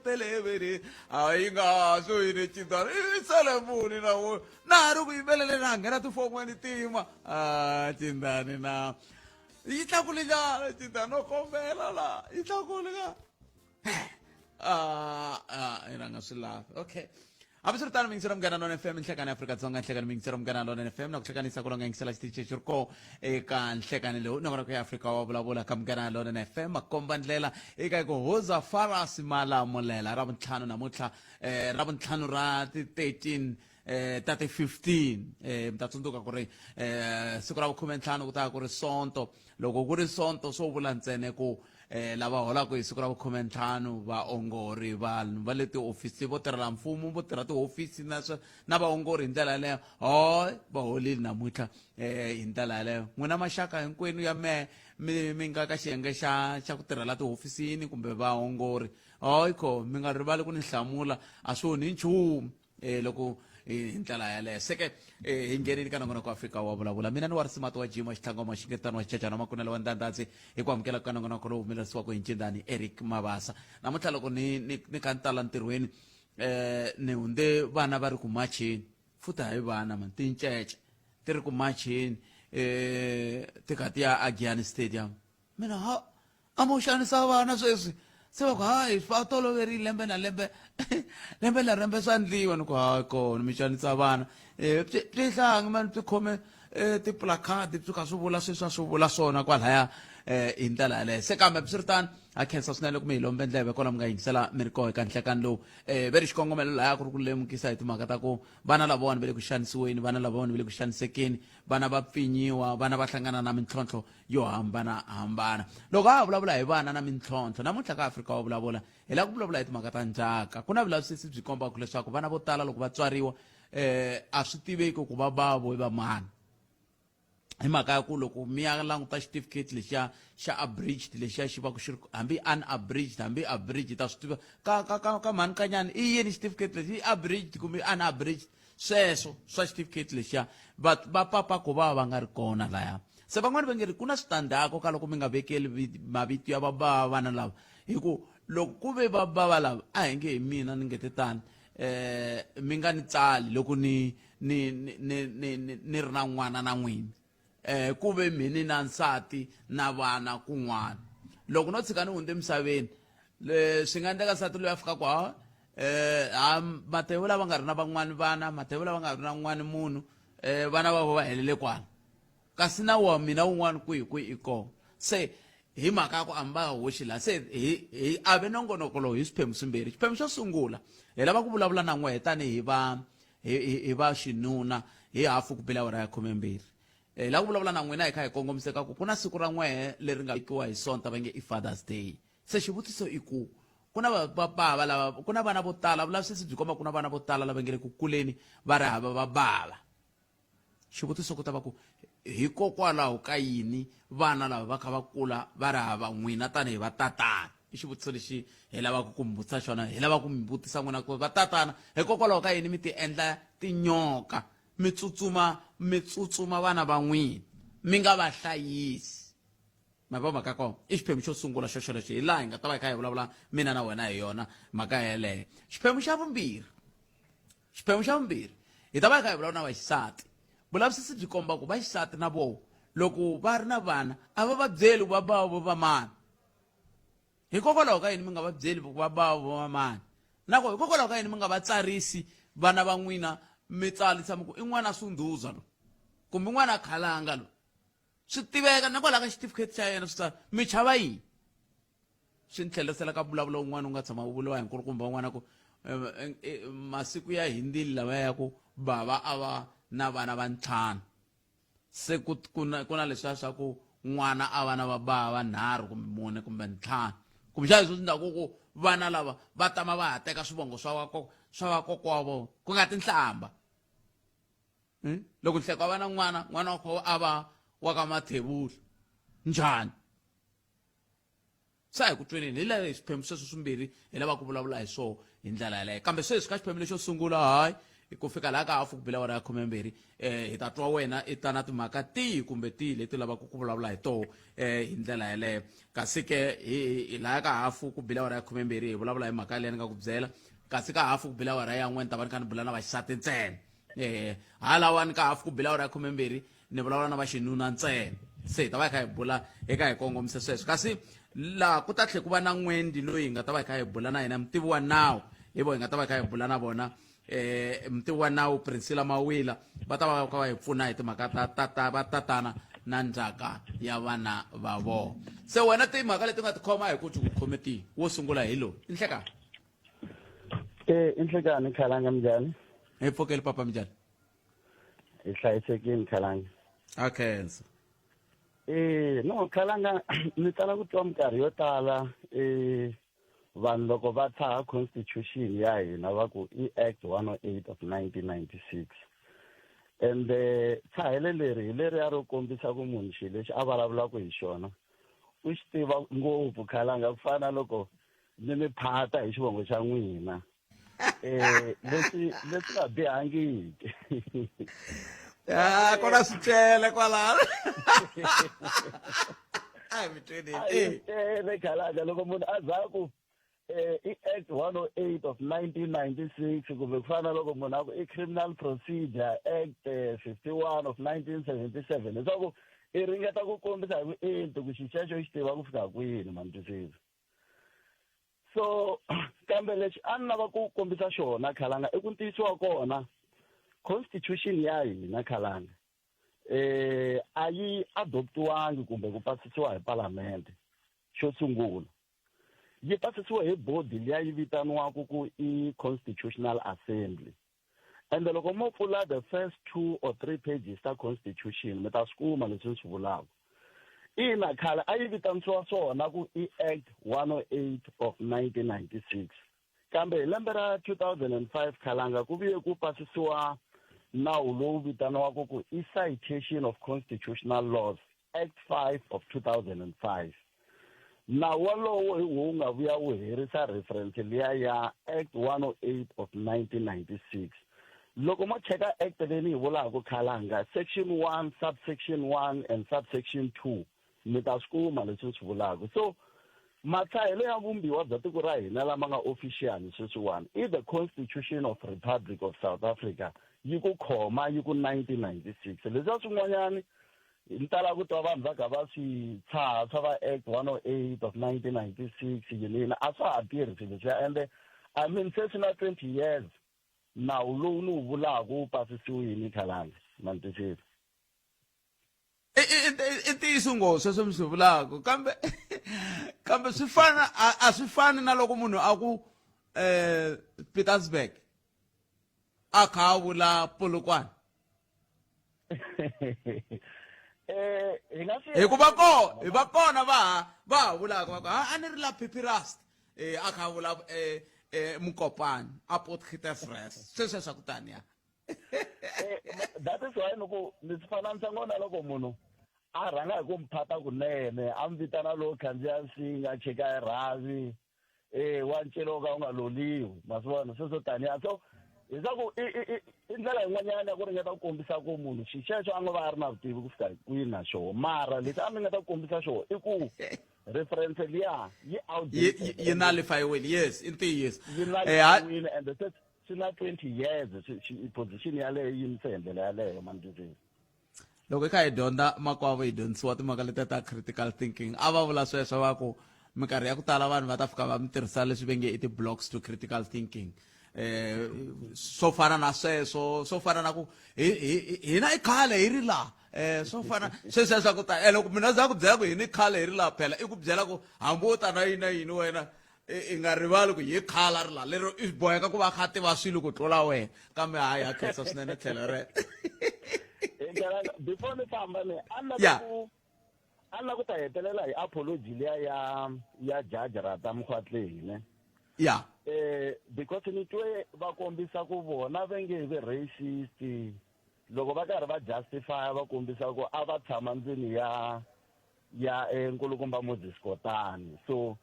Televeri a yi nga swo yini cindana i sale muni na wo na ha ri ku yimbeleleni a nghena tifon'weni tima a cindani na yi tlakule nyana cindani no kombela la yi tlakule ka a a i rhanga swi lavi okay. Hambiswiritano, miyingiselo Munghana Lona FM, nhlekani Afrika-Dzonga, nhlekani miyingiselo Munghana Lona FM, na ku hlekanisa ku longa yingisela xitichi xi ri kona eka nhlekani lowu nongonoko ya Afrika wa vulavula ka Munghana Lona FM, makomba ndlela eka ku huza Faras Malamulela Ravuntlhanu namuntlha, Ravuntlhanu ra ti 13 ta ti 15. Mi ta tsundzuka ku ri siku ra vukhume-ntlhanu ku ta ku ri Sonto. Loko ku ri Sonto swo vula ntsena ku lava holaka hi siku ra vukhume-ntlhanu, vaongori, vanhu va le tihofisi vo tirhela mfumo, vo tirha tihofisi na swa na vaongori hi ndlela yaleyo, hoy va holile namuntlha hi ndlela yaleyo. N'wina maxaka hinkwenu ya mehe mi mi nga ka xiyenge xa xa ku tirhela tihofisini kumbe vaongori, hoy kho mi nga rivali ku ni hlamula, a swi onhi nchumu. Loko hi ndlela yaleyo se ke hi nghenini ka nongonoko wa Afrika wa vulavula. Mina ni wa risimati wa jima xitlhangu wa maxingetano wa xichachana makunelo wa ndandadzi hi ku amukela ka nongonoko lowu humelerisiwaka hi ncindani Eric Mabasa. Namuntlha loko ni ni ni kha ni tala ntirhweni ni hunde vana va ri ku macheni, futhi hayi vana man, tincece ti ri ku macheni ti kha ti ya aGiyani Stadium. Mina ha a mo xanisa vana sweswi, se va ku hayi va toloverile lembe na lembe, lembe na lembe swa ndliwa. Ni ku hayi kona mi xanisa vana. Byi byi hlangi mani, byi khome tiplacard byi kha swi vula sweswi a swi vula swona kwalaya hi ndlela yaleyo. Se kambe swiritano, ha khensa swinene loko mi hi lombe ndleve kwala mi nga yingisela mi ri koho eka nhlekani lowu. Ve ri xikongomelo laya ku ri ku lemukisa hi timhaka ta ku vana lavawani va le ku xanisiweni, vana lavawani va le ku xanisekeni, vana va pfinyiwa, vana va hlangana na mintlhontlho yo hambana-hambana. Loko a ha vulavula hi vana na mintlhontlho, namuntlha ka Afrika wa vulavula, hi lava ku vulavula hi timhaka ta ndzhaka. Ku na vulavisisi byi kombaka leswaku vana vo tala loko va tswariwa a swi tiveki ku va vavo i va mani, hi mhaka ya ku loko mi ya languta xitifiketi lexiya xa abridged lexiya xi va ku xi ri hambi unabridged hambi abridged, ta swi tiva ka ka ka ka mhani kanyani i yini xitifiketi lexi, i abridged kumbe unabridged. Sweswo swa xitifiketi lexiya va va papa ku va va nga ri kona laya. Se van'wani va nge ri ku na switandzhaku ka loko mi nga vekeli mavito ya vabava vana lava, hi ku loko ku ve vabava lava a hi nge hi mina ni nge te tani, mi nga ni tsali loko ni ni ni ni ni ni ri na n'wana na n'wina, ku ve mhini na nsati na vana kun'wana, loko no tshika ni hundze emisaveni, swi nga endleka nsati loyi a fika ku ha ha Matewu lava nga ri na van'wani vana, Matewu lava nga ri na n'wani munhu, vana va vo va helele kwala, kasi na wa mina wun'wana kwihi kwihi i kona. Se hi mhaka ya ku a mi va hoxi laha, se hi hi ave nongonoko lowu hi swiphemu swimbirhi. Xiphemu xo sungula hi lava ku vulavula na n'wehe tanihi va hi hi va xinuna hi hafu ku bile awara ya 12. Hi lava ku vulavula na n'wina hi kha hi kongomiseka ku ku na siku ra n'wehe leri nga vekiwa hi Sonta va nge i Father's Day. Se xivutiso i ku ku na vabava lava, ku na vana vo tala, vulavisisi byi komba ku na vana vo tala lava nge le ku kuleni va ri hava vabava. Xivutiso ku ta va ku hikokwalaho ka yini vana lava va kha va kula va ri hava n'wina tanihi vatatana? I xivutiso lexi hi lavaka ku mi vutisa xona, hi lava ku mi vutisa n'wina ku vatatana hikokwalaho ka yini mi ti endla tinyoka, mi tsutsuma mi tsutsuma vana va n'wina mi nga va hlayisi? Ma va mhaka kona i xiphemu xo sungula xo xolexo, hi laha hi nga ta va hi kha hi vulavula mina na wena hi yona mhaka yeleyo. Xiphemu xa vumbirhi, xiphemu xa vumbirhi hi ta va hi kha hi vulavula na vaxisati. Vulavisisi byi komba ku vaxisati na voho loko va ri na vana a va va byeli ku va bava vo va mani. Hikokwalaho ka yini mi nga va byeli ku va bava vo va mani? Na ku hikokwalaho ka yini mi nga va tsarisi vana va n'wina, mi tsarisa mi ku i n'wana Sundhuza lo kumbe n'wana Khalanga lo, swi tiveka na kwalaho ka xitifiketi xa yena swi tsala? Mi chava yini? Swi ni tlhelerisela ka mbulavulo wun'wana wu nga tshama wu vuriwa hi nkulukumba wun'wana ku masiku ya hindzile lawaya ya ku bava a va na vana va ntlhanu, se ku ku na ku na leswiya swa ku n'wana a va na va bava vanharhu kumbe mune kumbe ntlhanu, kumbexana leswi swi endlaku ku vana lava va tama va ha teka swivongo swa va swa vakokwa wa vona ku nga tinhlamba. Loko Nhleko a va na n'wana, n'wana wa kho a va wa ka Mathebula njhani? Se a hi ku tweneni hi laha swiphemu sweswo swimbirhi hi lava ku vulavula hi swona hi ndlela yaleyo. Kambe sweswi ka xiphemu lexo sungula, hayi, Ku fika laha ka hafu ku bile awara ya khumembirhi, hi ta twa wena i ta na timhaka tihi kumbe tihi leti u lavaka ku vulavula hi toho hi ndlela yeleyo. Kasi ke hi laya ka hafu ku bile awara ya khumembirhi hi vulavula hi mhaka yaleyo ni nga ku byela. Kasi ka hafu ku bile awara ya n'we ni ta va ni kha ni bula na vaxisati ntsena. Halawani ka hafu ku bile awara ya khumembirhi ni vulavula na vaxinuna ntsena. Se hi ta va hi kha hi bula hi kha hi kongomise sweswo. Kasi laha ku ta tlhe ku va na n'wendi loyi hi nga ta va hi kha hi bula na yena, mutivi wa nawu, hi vo hi nga ta va hi kha hi bula na vona. Mutivi wa nawu Priscilla Mawila va ta va kha va hi pfuna hi timhaka ta tata va tatana na ndzhaka ya vana va vona. Se wena timhaka leti u nga ti khoma hi ku ti ku khome tihi? Wo sungula hi lowu i nhlekani. I nhlekani Khalanga, minjhani? Hi pfukeli papa, minjhani? Hi hlayisekile Khalanga. A khensa. No Khalanga, ni tala ku twa minkarhi yo tala vanhu loko va tshaha constitution ya hina va ku i Act 108 of 1996. Ende tshahelo leri hi leriya ro kombisa ku munhu xilo lexi a vulavulaka hi xona u xi tiva ngopfu Khalanga, ku fana na loko ni mi phata hi xivongo xa n'wina. Leswi nga bihangiki. Ya, kona swi cele kwalano. A hi mi tweni. A hi cele Khalanga, loko munhu a za ku i Act 108 of 1996, kumbe ku fana na loko munhu a ku i Criminal Procedure Act 51 of 1977, leswaku i ringeta ku kombisa hi vuenti ku xixexo xi tiva ku fika kwini, ma ni twisisa? So kambe lexi a ni lava ku kombisa xona Khalanga i ku ntiyiso wa kona constitution ya hina Khalanga a yi adoptiwangi kumbe ku pasisiwa hi palamende. Xo sungula yi pasisiwa hi bodi liya yi vitaniwaka ku i Constitutional Assembly. Ende loko mo pfula the first 2 or 3 pages ta constitution mi ta swi kuma leswi ni swi vulaka. Ina khale a yi vitanisiwa swona ku i Act 108 of 1996, kambe hi lembe ra 2005 Khalanga ku vuye ku pasisiwa nawu lowu vitaniwaka ku i Citation of Constitutional Laws Act 5 of 2005. Nawu walowo hi wo nga vuya wu herisa reference liya ya Act 108 of 1996. Loko mo cheka act leyi ni yi vulaka Khalanga, section 1, subsection 1 and subsection 2, mi ta swi kuma leswi ni swi vulaka. So matshahelo ya vumbiwa bya tiko ra hina lama nga official sweswiwani i the Constitution of Republic of South Africa, yi ku khoma yi ku 1996. Leswiya swin'wanyani ni tala ku twa vanhu va kha va swi tshaha swa va Act 108 of 1996 yini yini, a swa ha tirhi swilo leswiya. Ende I mean se swi na 20 years nawu lowu ni wu vulaka wu pasisiwile Khalanga, ma ni twisisa? I ntiyiso ngopfu sweswo mi swi vulaka, kambe swi fana a swi fani na loko munhu a ku Pietersburg a kha a vula Polokwane. Hi nga swi Hikuva ko hi va kona va ha vulaka va ku a ni ri la Phiphirast, a kha a vula Mokopane a Potgietersrus, sweswiya swa ku taniya. That is why ni ku ni swi fananisa ngopfu na loko munhu a rhanga hi ku mphata kunene a mi vitana lowo khandziya nsinya cheka hi rhavi, wa ncele wo ka wu nga loliwi, ma swi vona sweswo taniya. So leswaku i ndlela yin'wanyana ya ku ringeta ku kombisa ku munhu xi xexo a ngo va a ri na vutivi ku fika kwini na xoho, mara lexi a ni ringeta ku kombisa xoho i ku reference liya yi outdated. Yi nullifiwile, yes, i ntiyiso. Yi nullifiwile and se swi na 20 years position yaleyo yi yimise hi ndlela yaleyo, ma ni twisisa? Loko hi kha hi dyondza makwavo hi dyondzisiwa timhaka letiya ta critical thinking, a va vula sweswo va ku minkarhi ya ku tala vanhu va ta fika va mi tirhisa leswi va nge i ti-blocks to critical thinking, swo fana na sweswo, swo fana na ku hina i khale hi ri laha, swo fana sweswiya swa ku ta. Loko mina za ku byela ku hina i khale hi ri laha, phela i ku byela ku hambi wo ta na yini na yini wena i nga rivali ku hi khale a ri laha, lero i boheka ku va a kha a tiva swilo ku tlula wena. Kambe hayi, ha khensa swinene tlhelo rero. Before ni famba ni a ni ku a ni lava ku ta hetelela hi apology liya ya judge Rata Mokgoatlheng ne. Because ni twe va kombisa ku vona va nge vi racist loko va karhi va justify, va kombisa ku a va tshama ndzeni ya nkulukumba Moses Kotane, so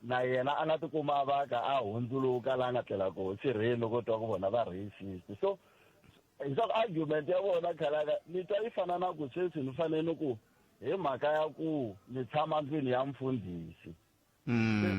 na yena a nga tikuma va ka a hundzuluka la nga tlela koho sirheni loko twa ku vona va racist. So Hi swa ku argument ya vona khalaka ni twa yi fana na ku sweswi ni fanele ni ku hi mhaka ya ku ni tshama ndlwini ya mfundhisi,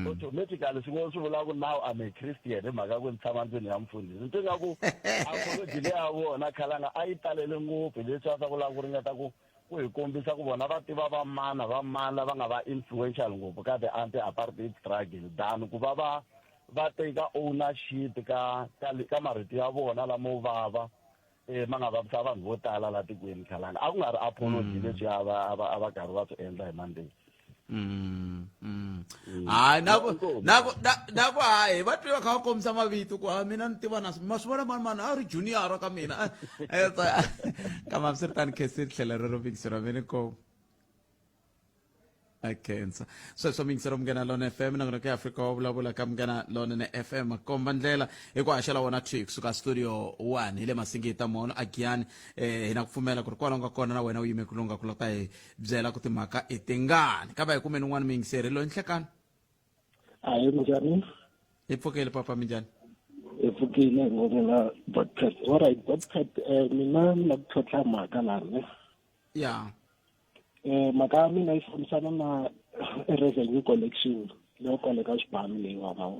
automatically swi ngo swi vula ku now I'm a Christian hi mhaka ku ni tshama ndlwini ya mfundhisi. Ni twa nga ku apology leyi ya vona khalanga a yi talele ngopfu hi leswiya swa ku lava ku ringeta ku hi kombisa ku vona va tiva vamana vamana lava nga va influential ngopfu ka the anti apartheid struggle than ku va va teka ownership ka marito ya vona lamo vava, ma nga vavisa vanhu vo tala la tikweni. Khalanga a ku nga ri apology leswi a va karhi va swi endla hi Monday. Hayi, na ku hayi, va twi va kha va kombisa mavito ku ha mina ni tiva na ma swi vona mani mani a ri junior ka mina. Kambe hambiswiritano, khesi tlhela rero mikisero mina ko a khensa sweswo. Mingisero Munghana Lona FM, nongonoko ya Afrika wa Vulavula ka Munghana Lonene FM, komba ndlela hi ku haxela wona thwi kusuka studio 1 hi le Masingita Mono agiyani. Hi na ku pfumela ku ri kwala u nga kona na wena u yime ku lunga ku la ta hi byela ku timhaka i tingani. Kambe hi kumeni un'wana muyingiseri loyi. Nhlekani. Ahi, minjhani? Hi pfukile papa, minjhani? Hi pfukile ngopfu podcast. Alright podcast, mina ni la ku tlhontlha mhaka lani. Mhaka ya mina yi fambisana na revenue collection leyo koleka xibalo leyi wa va.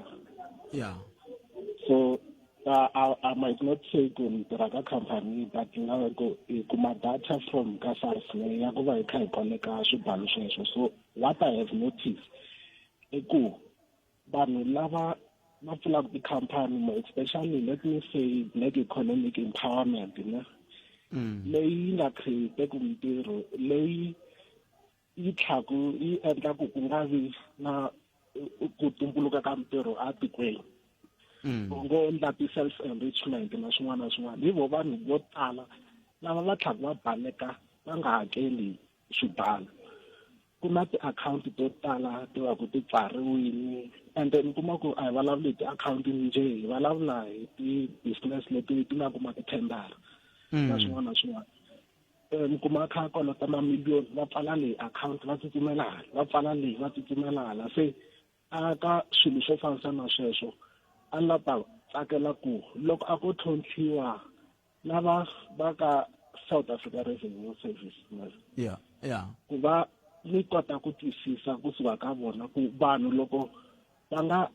So I might not say ku ni tirha ka company, but na ku hi kuma data from ka SARS leyi ya ku va hi kha hi koleka swibalo sweswo. So what I have noticed i ku vanhu lava va pfulaka tikhampani, more especially, let me say, black economic empowerment ne, leyi yi nga create ku mintirho, leyi yi tlhaku yi endla ku ku nga vi na ku tumbuluka ka mintirho atikweni, u ngo endla ti-self enrichment na swin'wana na swin'wana, hi vo vanhu vo tala lava va tlhaku va baleka va nga hakeli swibalo. Ku na tiakhawunti to tala ti va ku ti pfariwile, and then kuma ku a hi vulavuli hi tiakhawunti njhe, hi vulavula hi ti-business leti ti nga kuma tithendara na swin'wana na swin'wana. Mi kuma kha a kolota mamiliyoni, va pfala leyi akhawunti va tsutsumela hala, va pfala leyi va tsutsumela hala. Se a ka swilo swo fambisana na sweswo, a ni la ta tsakela ku loko a ko tlhontlhiwa lava va ka South Africa Revenue Service ku va ni kota ku twisisa kusuka ka vona ku vanhu loko va nga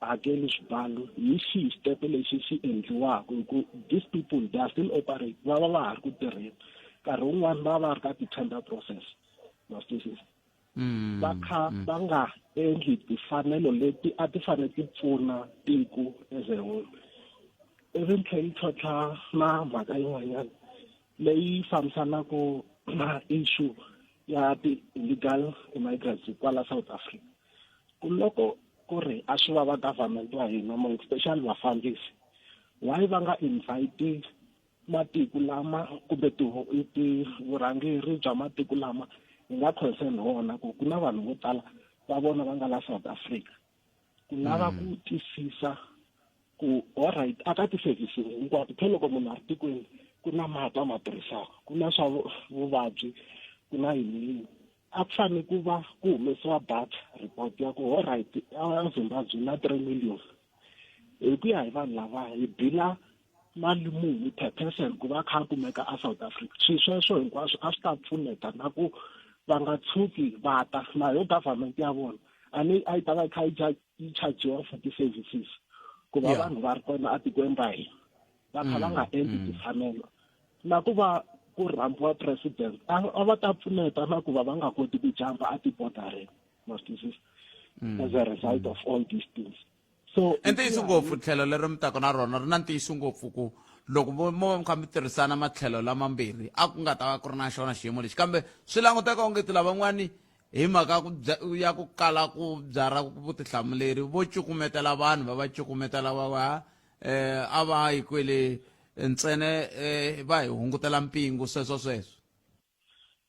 hakeli swibalo, hi xihi xitepe lexi xi endliwaka, hi ku these people, they are still operate, va va va ha ri ku tirheni, nkarhi wun'wani va va ri ka ti-tender process, ma swi twisisa, va kha va nga endli timfanelo leti a ti fanele ti pfuna tiko as a whole. Ivi ni tlhela ni tlhontlha na mhaka yin'wanyana leyi fambisanaka na issue ya ti-illegal immigrants kwala South Africa, ku loko ku ri a swi vava government wa hina, more especially vafambisi, why va nga invite matiko lama kumbe ti vurhangeri bya matiko lama hi nga concern wona ku ku na vanhu vo tala va vona va nga la South Africa, ku lava ku twisisa ku alright, aka ti-services hinkwato phela loko munhu a ri tikweni ku na mati a ma tirhisaka, ku na swa vuvabyi, ku na yini yini, a ku fanele ku va ku humesiwa data report ya ku alright, a Zimbabwe na 3 million, hi ku ya hi vanhu lava hi bila mali muni per person ku va kha a kumeka a South Africa. Swilo sweswo hinkwaswo a swi ta pfuneta na ku va nga tshuki va ta na yo government ya vona a ni a yi ta va yi kha yi chajiwa for ti-services ku va vanhu va ri kona etikweni ra hina va kha va nga endli timfanelo, na ku va ku rhambiwa president a va ta pfuneta na ku va va nga koti ku jumpa a tibodareni, ma swi twisisa, as a result of all these things. So I ntiyiso ngopfu, tlhelo leri mi taka na rona ri na ntiyiso ngopfu, ku loko mo va mi kha mi tirhisana matlhelo lamambirhi, a ku nga ta va ku ri na xona xiyimo lexi. Kambe swi languteka onge ti lavan'wani hi mhaka ya ku kala ku byara vutihlamuleri, vo cukumetela vanhu, va va cukumetela, va va a va yi kwele ntsena, va hi hungutela mpingu, sweswo sweswo.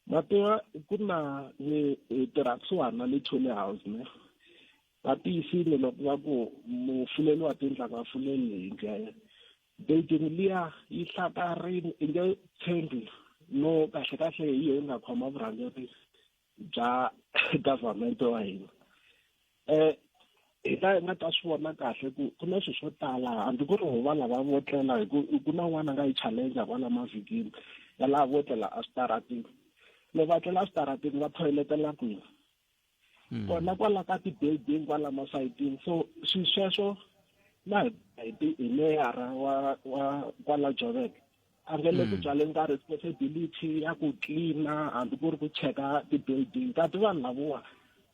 Ma tiva ku na ni hi tirha kusuhani na le Tony House ne, va tiyisile loko va ku mufuleli wa tindlu a nga fuleli hi yindlu ya yena. Building liya yi hlakarini, i nge tshembi no kahle kahle hi yo yi nga khoma vurhangeri bya government wa hina. Hi laha hi nga ta swi vona kahle ku ku na swilo swo tala hambi ku ri ho va lava vo tlela hi ku ku na un'wana a nga yi challenge kwala mavhikini ya laha vo tlela eswitarateni. Loko va tlela eswitarateni va thoyiletela kwini? Kona kwala ka ti-building kwala masayitini. So swilo sweswo na hi hi meyara wa wa kwala Joburg a nge le ku byaleni ka responsibility ya ku clean-a hambi ku ri ku cheka ti-building kanti vanhu lavowa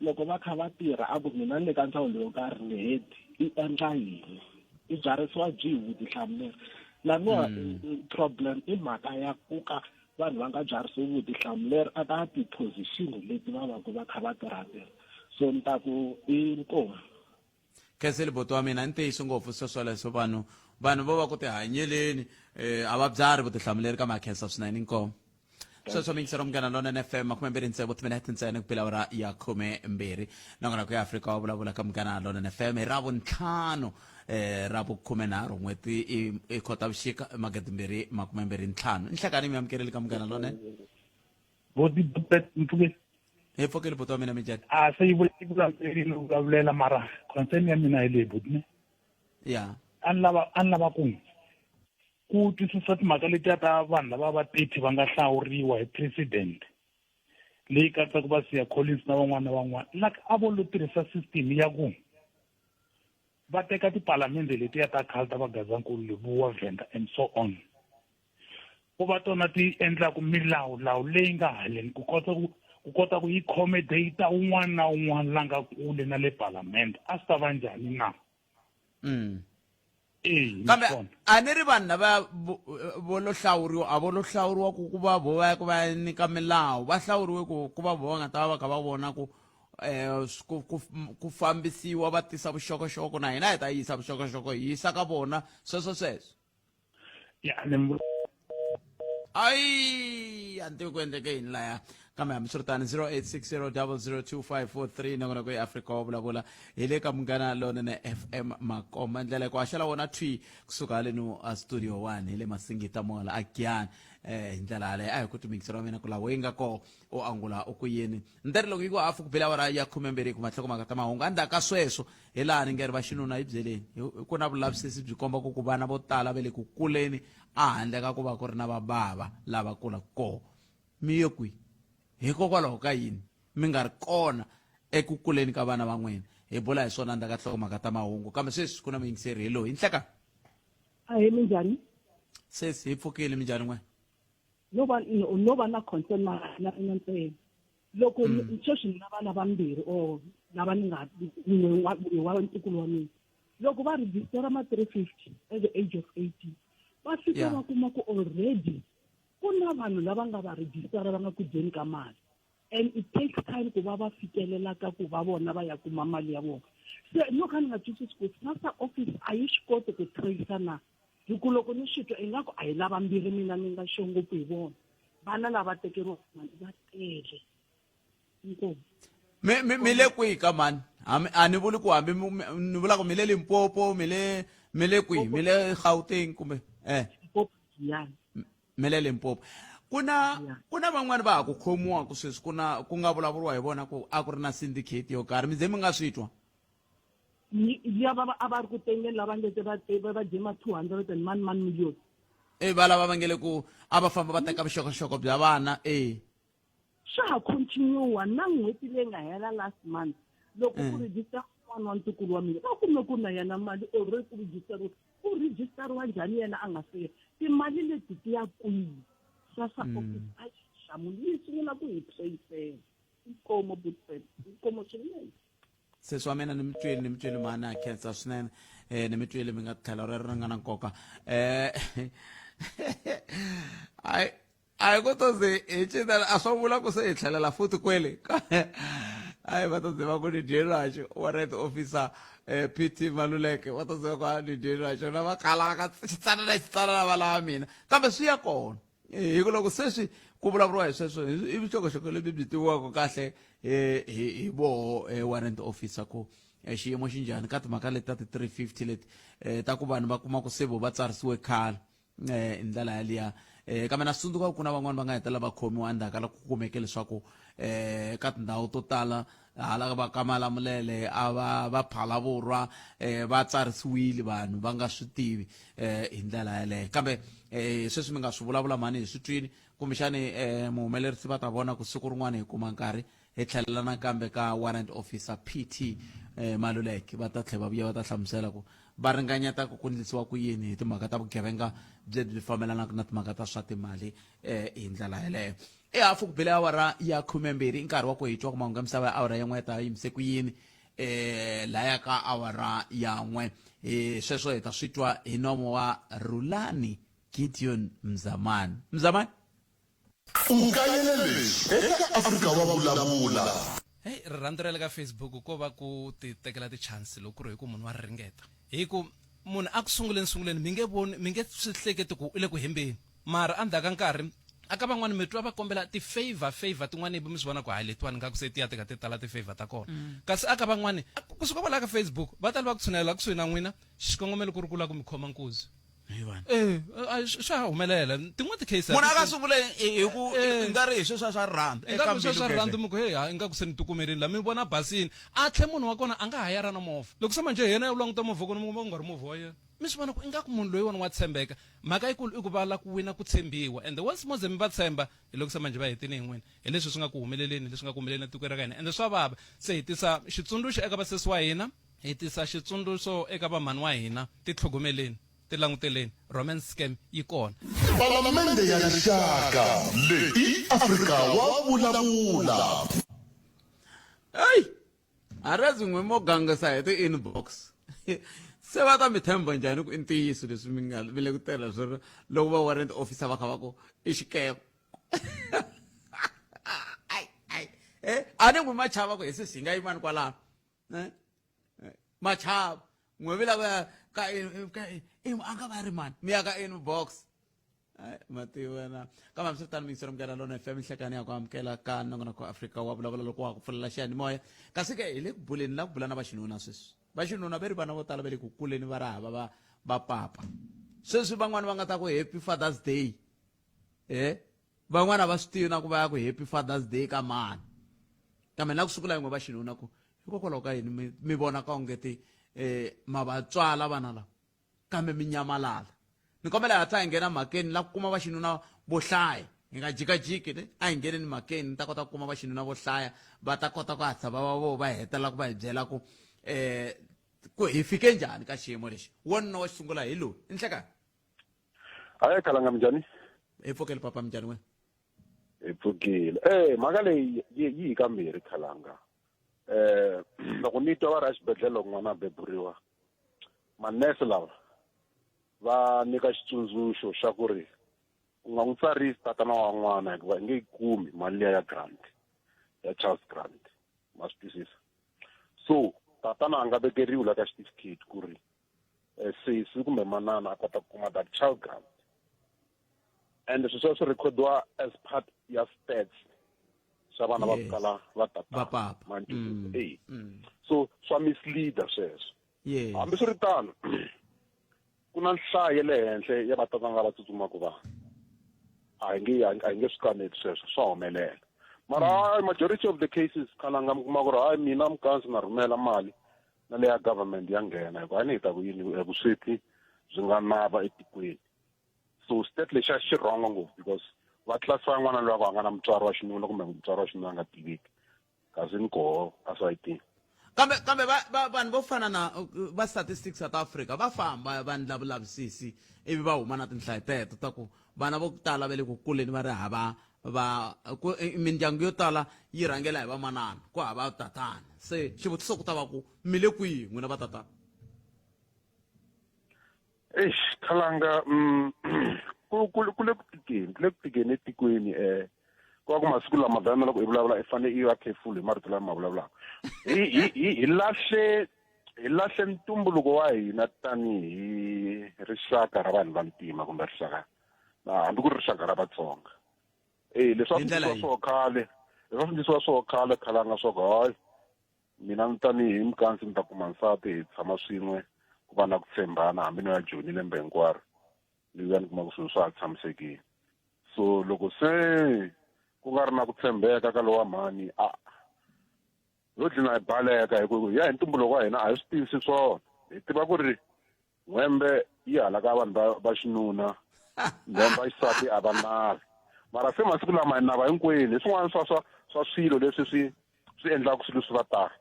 loko va kha va tirha a ku mina ni le ka ndzawulo yo karhi ni head i endla yini i byarisiwa byihi vutihlamuleri laniwa problem i mhaka ya ku ka vanhu va nga byarisiwi vutihlamuleri aka ti-position leti va va ku va kha va tirha tona so ni ta ku i nkomu. Khensile buti wa mina i ntiyiso ngopfu sweswoleswo vanhu vanhu vo va ku tihanyeleni eh, a va byari vutihlamuleri kambe a khensa swinene inkomu sweswo miyingiselo munghana lonene fm 26 timinete ntsena ku bela awara ya 12 nongonoko ya afrika wa vulavula ka munghana lonene fm hi ravuntlhanu eh, ra vukhumenharhu n'hweti i khotavuxika 2025 nhlekani mi amukeleli ka munghana lonene. Boti mpfukeni. Hi pfukile buti wa mina minjhani? A se yi vula yi vulavulerile u vulavulela mara concern ya mina hi leyi buti ne. Ya. A ni lava a ni lava ku ku twisisa timhaka letiya ta vanhu lava va 30 va nga hlawuriwa hi president leyi katsaka va Siya Collins na van'wana na van'wana like a vo lo tirhisa system ya ku va teka tipalamende letiya ta khale ta va Gazankulu Lebowa Venda and so on ku va tona ti endlaku milawu-lawu leyi nga haleni ku kota ku ku kota ku yi accommodate un'wana na un'wana la nga kule na le palamende a swi ta va njhani na? Eya, Kambe a ni ri vanhu lava vo lo hlawuriwa a vo lo hlawuriwa ku ku va vo va ya ku va ya nyika milawu va hlawuriwe ku ku va vo va nga ta va va kha va vona ku um ku ku ku fambisiwa va tisa vuxokoxoko na hina hi ta yisa vuxokoxoko hi yisa ka vona sweswo sweswo. Ya ni Ayi a ni tivi ku endleke yini laya kambe hambiswiritano 0860002543 nongonoko ya Afrika wa vulavula hi le ka Munghana Lonene FM makomba ndlela ku haxela wona thwi kusuka haleno a studio 1 hi le Masingita Mall a Giyani eh hi ndlela yaleyo a hi ku timikiselo wa mina ku laha yi nga koho u angula u ku yini ni loko yi ku hafu ku bela awara ya 12 ku mahlokomhaka ta mahungu endzhaku ka sweswo Hi laha ni nge ri vaxinuna hi byeleni, hi ku na vulavisisi byi komba ku ku vana vo tala va le ku kuleni ehandle ka ku va ku ri na vabava lava kulaka koho. Mi ye kwihi? Hikokwalaho ka yini mi nga ri kona eku kuleni ka vana va n'wina? Hi bula hi swona endzhaku ka tinhlokomhaka ta mahungu. Kambe sweswi ku na muyingiseri hi loyi. Hi nhlekani. Ahee, minjhani? Sesi, hi pfukile. Minjhani n'we? No va no va na concern na na mina ntsena. Loko sweswi ni na vana vambirhi or lava ni nga n'we wa wa ntukulu wa mina loko va register ma 350 at the age of 18 va fika va kuma ku already ku na vanhu lava nga va register va nga ku dyeni ka mali and it takes time ku va va fikelela ka ku va vona va ya kuma mali ya vona se no kha ni nga twisisi ku SASSA office a yi swi koti ku tracer na hi ku loko ni swi twa ingaku a hi lavambirhi mina ni nga sure ngopfu hi vona vana lava tekeriwa mali va tele inkomu. Mi mi mi le kwihi ka mani? Hambi a ni vuli ku hambi ni vula ku mi le Limpopo mi le mi le kwihi mi le Gauteng kumbe eh Limpopo Giyani. Mi le Limpopo. Ku na ku na van'wani va ha ku khomiwaka sweswi ku na ku nga vulavuriwa hi vona ku a ku ri na syndicate yo karhi mi ze mi nga swi twa? Liya va a va ri ku tengeni lava nge te va va dye ma 200 and mani mani million. E va lava va nge le ku a va famba va teka vuxokoxoko bya vana e. Swa ha continue na n'hweti leyi nga hela last month loko ku register un'wana wa ntukulu wa mina va kume ku na yena mali already ku registeriwa ku registeriwa njhani yena a nga se timali leti ti ya kwihi SASSA office a yi hlamuli yi sungula ku hi tracela inkomo butfred inkomo swinene. Sesi wa mina ni mi twile ni mi twile mhani a khensa swinene eh ni mi twile mi nga tlhelo rero ri nga na nkoka eh ai a hi ku to ze hi cinela a swo vula ku se hi tlhelela futhi kwele ayi va ta ziva ku ni dyelwaxo warrant officer eh, pt Maluleke va ta ziva ku a ni dyelwaxo na va kalaka xitsanana xitsanana va lava mina kambe swi ya kona hi ku loko sweswi ku vulavuriwa hi sweswo i vuxokoxoko lebyi byi tiviwaka kahle hi hi voho warrant officer ku xiyimo xi njhani ka timhaka leti ta ti-350 leti ta ku vanhu va kuma ku se vo va tsarisiwe khale hi ndlela yaliya. Kambe na swi tsundzuka ku na van'wani va nga hetelela va khomiwa endzhaku ka loko ku kumeke leswaku ka tindhawu to tala hala va ka Malamulele a va va Phalavurwa va tsarisiwile vanhu va nga swi tivi hi ndlela yaleyo. Kambe sweswi mi nga swi vulavula mhani hi swi twini, kumbexani muhumelerisi va ta vona ku siku rin'wana hi kuma nkarhi hi tlhelela nakambe ka Warrant Officer PT Maluleke, va ta tlhela va vuya va ta hlamusela ku va ringanyeta ku ku ndlisiwa ku yini hi timhaka ta vugevenga byebyi fambelanaka na timhaka ta swa timali hi ndlela yeleyo. I hafu ku bile awara ya 12, i nkarhi wa ku hi twa ku mahungu ya misava ya awara ya n'we ta yimise ku yini laya ka awara ya 1. Sweswo hi ta swi twa hi nomo wa Rhulani Gideon Mzamani. Mzamani? U kayele leswi eka Afrika wa Vulavula. Hey, rirhandzu ra le ka Facebook ko va ku ti tekela ti-chance loko ku ri hi ku munhu wa ri ringeta. Hi ku munhu a ku sunguleni sunguleni mi nge voni, mi nge swi hleketi ku u le ku hembeni, mara endzhaku ka nkarhi a ka van'wani mi twa va kombela ti-favor favor tin'wani ivi mi swi vona ku hayi letiwani nga ku se ti ya tika ti tala ti-favor ta kona. Kasi a ka van'wani kusuka kwalaya ka Facebook va ta lava ku tshunelela kusuhi na n'wina, xikongomelo ku ri ku lava ku mi khoma nkuzi. Eh, swa ha humelela tin'wana ti-case munhu a ka sungule hi ku nga ri hi sweswiya swa rirhandzu ingaku sweswiya swa rirhandzu mi ku hey ha ingaku se ni tikumeleni la mi vona basini a tlhe munhu wa kona a nga ha yara na movha loko se manje hi yena u languta movha kona mi kuma ku nga ri movha wa yena mi swi vona ku ingaku munhu loyiwani wa tshembeka mhaka yikulu i ku va la ku wina ku tshembiwa and once mo ze mi va tshemba hi loko se manje va hetini hi n'wina hi leswi swi nga ku humeleleni leswi nga ku humeleleni etikweni ra ka hina ende swa vava se hi tisa xitsundzuxo eka vasesi wa hina Hi tisa xitsundzuxo eka vamhani wa hina, Titlhogomeleni, tilanguteleni, romance scam yi kona. Palamende ya Rixaka, leyi i Afrika wa Vulavula. Hey! Arezi n'we mo gangisa hi ti-inbox. Se va ta mi tshemba njhani ku i ntiyiso leswi mi nga mi le ku tirha swona loko va warrant officer va kha va ku i xikema. Ai ai. Eh, a ni n'wi ma chava ku hi sesi hi nga yimani kwalano. Eh? Eh, machava n'we vi lava ka ka a nga va ri mani mi ya ka inbox mativa na kambe hambiswiritano miyingiselo munghana lona fm nhlekani ya ku amukela ka nongonoko Afrika wa vulavula loko wa ku pfulela xiyanimoya kasi ke hi le ku buleni la ku bula na vaxinuna sweswi vaxinuna ve ri vana vo tala va le ku kuleni va ri hava va va papa sweswi van'wani va nga ta ku happy Father's Day van'wana va swi tivi na ku va ya ku happy Father's Day ka mani kambe na ku sungula yin'we va xinuna ku hikokwalaho ka yini mi vona ka ongeti ma va tswala vana lava kambe mi nyamalala ni kombela hatla hi nghena mhakeni la ku kuma va xinuna vo hlaya hi nga jikajiki ne a hi ngheneni mhakeni ni ta kota ku kuma va xinuna vo hlaya va ta kota ku hatla va va vo va hetelela ku va hi byela ku ku hi fike njhani ka xiyimo lexi wanuna wa xisungula hi loyi i nhlekani Hayi Khalanga minjhani? Hi pfukile papa minjhani wena? Hi pfukile. Mhaka leyi yi hi kambirhi Khalanga. Loko ni twa va ri exibedhlele loko n'wana a beburiwa, manese lava va nyika xitsundzuxo xa ku ri u nga n'wi tsarisi tatana wa n'wana hikuva i nge yi kumi mali liya ya grant ya child grant ma swi twisisa so tatana a nga vekeriwi la ka xitifiketi ku ri sesi kumbe manana a kota ku kuma that child grant and sweswo swi recordiwa as part ya stats swa vana va kala va tatana so swa misleader sweswo hambiswiritano ku na nhlayo ya le henhla ya vatatana lava tsutsumaka vana a hi nge a hi nge swi kaneti sweswo swa humelela mara hayi majority of the cases khalanga mi kuma ku ri hayi mina mukansi na rhumela mali na leya government ya nghena hikuva a ni hi ta ku yini vusweti byi nga nava etikweni so state lexiya xi wrong ngopfu because va classify n'wana loyi a ku a nga na mutswari wa xinuna kumbe mutswari wa xinuna a nga tiveki kasi ni koho esayitini kambe kambe va va vanhu vo fana na va Statistics South Africa va famba va endla vulavisisi ivi va huma na tinhlayo teto ta ku vana vo tala va le ku kuleni va ri hava va ku mindyangu yo tala yi rhangela hi vamanana ku hava tatana se xivutiso ku ta va ku mi le kwihi n'wina va tatana Eish Khalanga ku ku ku le ku tikeni ku le ku tikeni etikweni ku va ku masiku lama dana loko i vulavula i fanele i va careful hi marito lama ma vulavulaka hi hi hi hi lahle hi lahle ntumbuluko wa hina tanihi rixaka ra vanhu vantima kumbe rixaka hambi ku ri rixaka ra Vatsonga leswi a Hi ndlela swi swo khale leswi a swi endlisiwa swo khale khalanga swa ku hayi mina ni tanihi mukansi ni ta kuma nsati hi tshama swin'we ku va na ku tshembana hambi no ya Joni lembe hinkwaro ni vuya ni kuma ku swilo swa ha tshamisekile. So loko se ku nga ri na ku tshembeka ka lowa mhani a yo dlina hi baleka hi ku ya hi ntumbuluko wa hina a hi swi tivisi swona. Hi tiva ku ri n'hwembe yi hala ka vanhu va va xinuna then va xisati a va navi. Mara se masiku lama hi nava hinkwenu hi swin'wana swa swa swa swilo leswi swi swi endlaka swilo swi va tano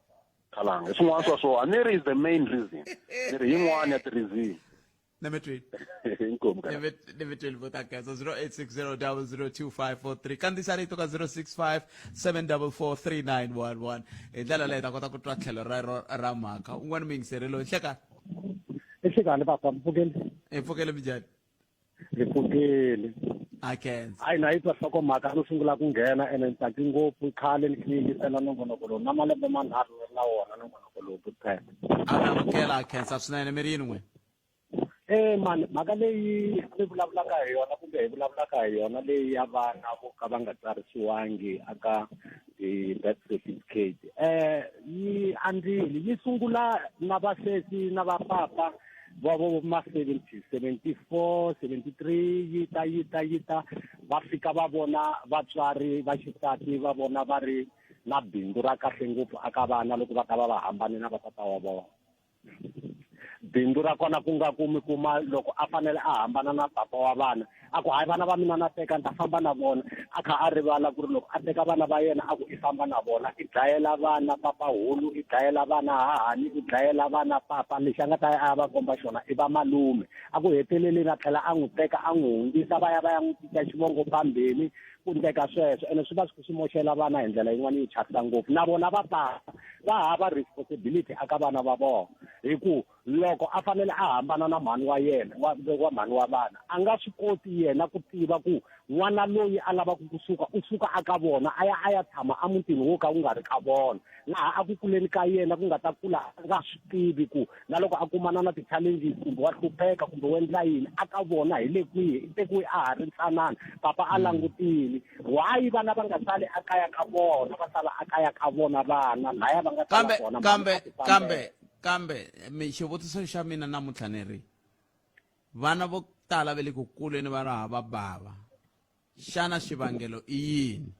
khalanga hi swin'wana swa swona ni ri is the main reason ni ri yin'wana ya ti-reason Nemetweni. Inkomu kana. Nemetweni votakaza 0860002543 kandziyisa rito ka 065 744 3911 hi ndlela leyi ta kota ku twa tlhelo rero ra mhaka un'wana muyingiseri loyi nhlekani Nhlekani papa mpfukeni hi pfukele minjhani hi pfukile a khensa hayi na yi twa nhlokomhaka no sungula ku nghena ene ni tsaki ngopfu khale ni khe yingisela nongonoko lowu na malembe manharhu ni ri na wona nongonoko lowu buthele a mi amukela a khensa swinene mi ri yini n'wina Eh mani mhaka leyi mi vulavulaka hi yona kumbe hi vulavulaka hi yona leyi ya vana vo ka va nga tsarisiwangi aka ti-birth certificate eh yi andzile yi sungula na vasesi na vapapa va vo ma 70 74 73 yi ta yi ta yi ta va fika va vona vatswari va xisati va vona va ri na bindzu ra kahle ngopfu aka vana loko va ta va va hambane na vatata wa vona bindzu ra kona ku nga ku mi kuma loko a fanele a hambana na papa wa vana a ku hayi vana va mina na teka ni ta famba na vona a kha a rivala ku ri loko a teka vana va yena a ku i famba na vona i dlayela vana papahulu i dlayela vana hahani i dlayela vana papa lexi a nga ta ya a ya va komba xona i va malume a ku heteleleni a tlhela a n'wi teka a n'wi hundzisa va ya va ya n'wi cinca xivongo phambeni ku ndleka sweswo ene swi va swi swi moxela vana hi ndlela yin'wana yo chavisa ngopfu na vona va papa va hava responsibility aka vana va vona hi ku loko a fanele a hambana na mhani wa yena wa wa mhani wa vana a nga swi koti yena ku tiva ku n'wana loyi a lavaka kusuka u suka aka vona a ya a ya tshama emutini wo ka wu nga ri ka vona laha a ku kuleni ka yena ku nga ta kula a nga swi tivi ku na loko a kumana na ti-challenges kumbe wa hlupheka kumbe u endla yini a ka vona hi le kwihi i tekiwe a ha ri ntsanana papa a langutile why vana va nga sali a kaya ka vona va sala a kaya ka vona vana laya va nga sala kambe kona kambe mhani a ti kambe fambela. kambe mi xivutiso xa mina namuntlha ni ri vana vo tala va le ku kuleni va ri hava bava xana xivangelo i yini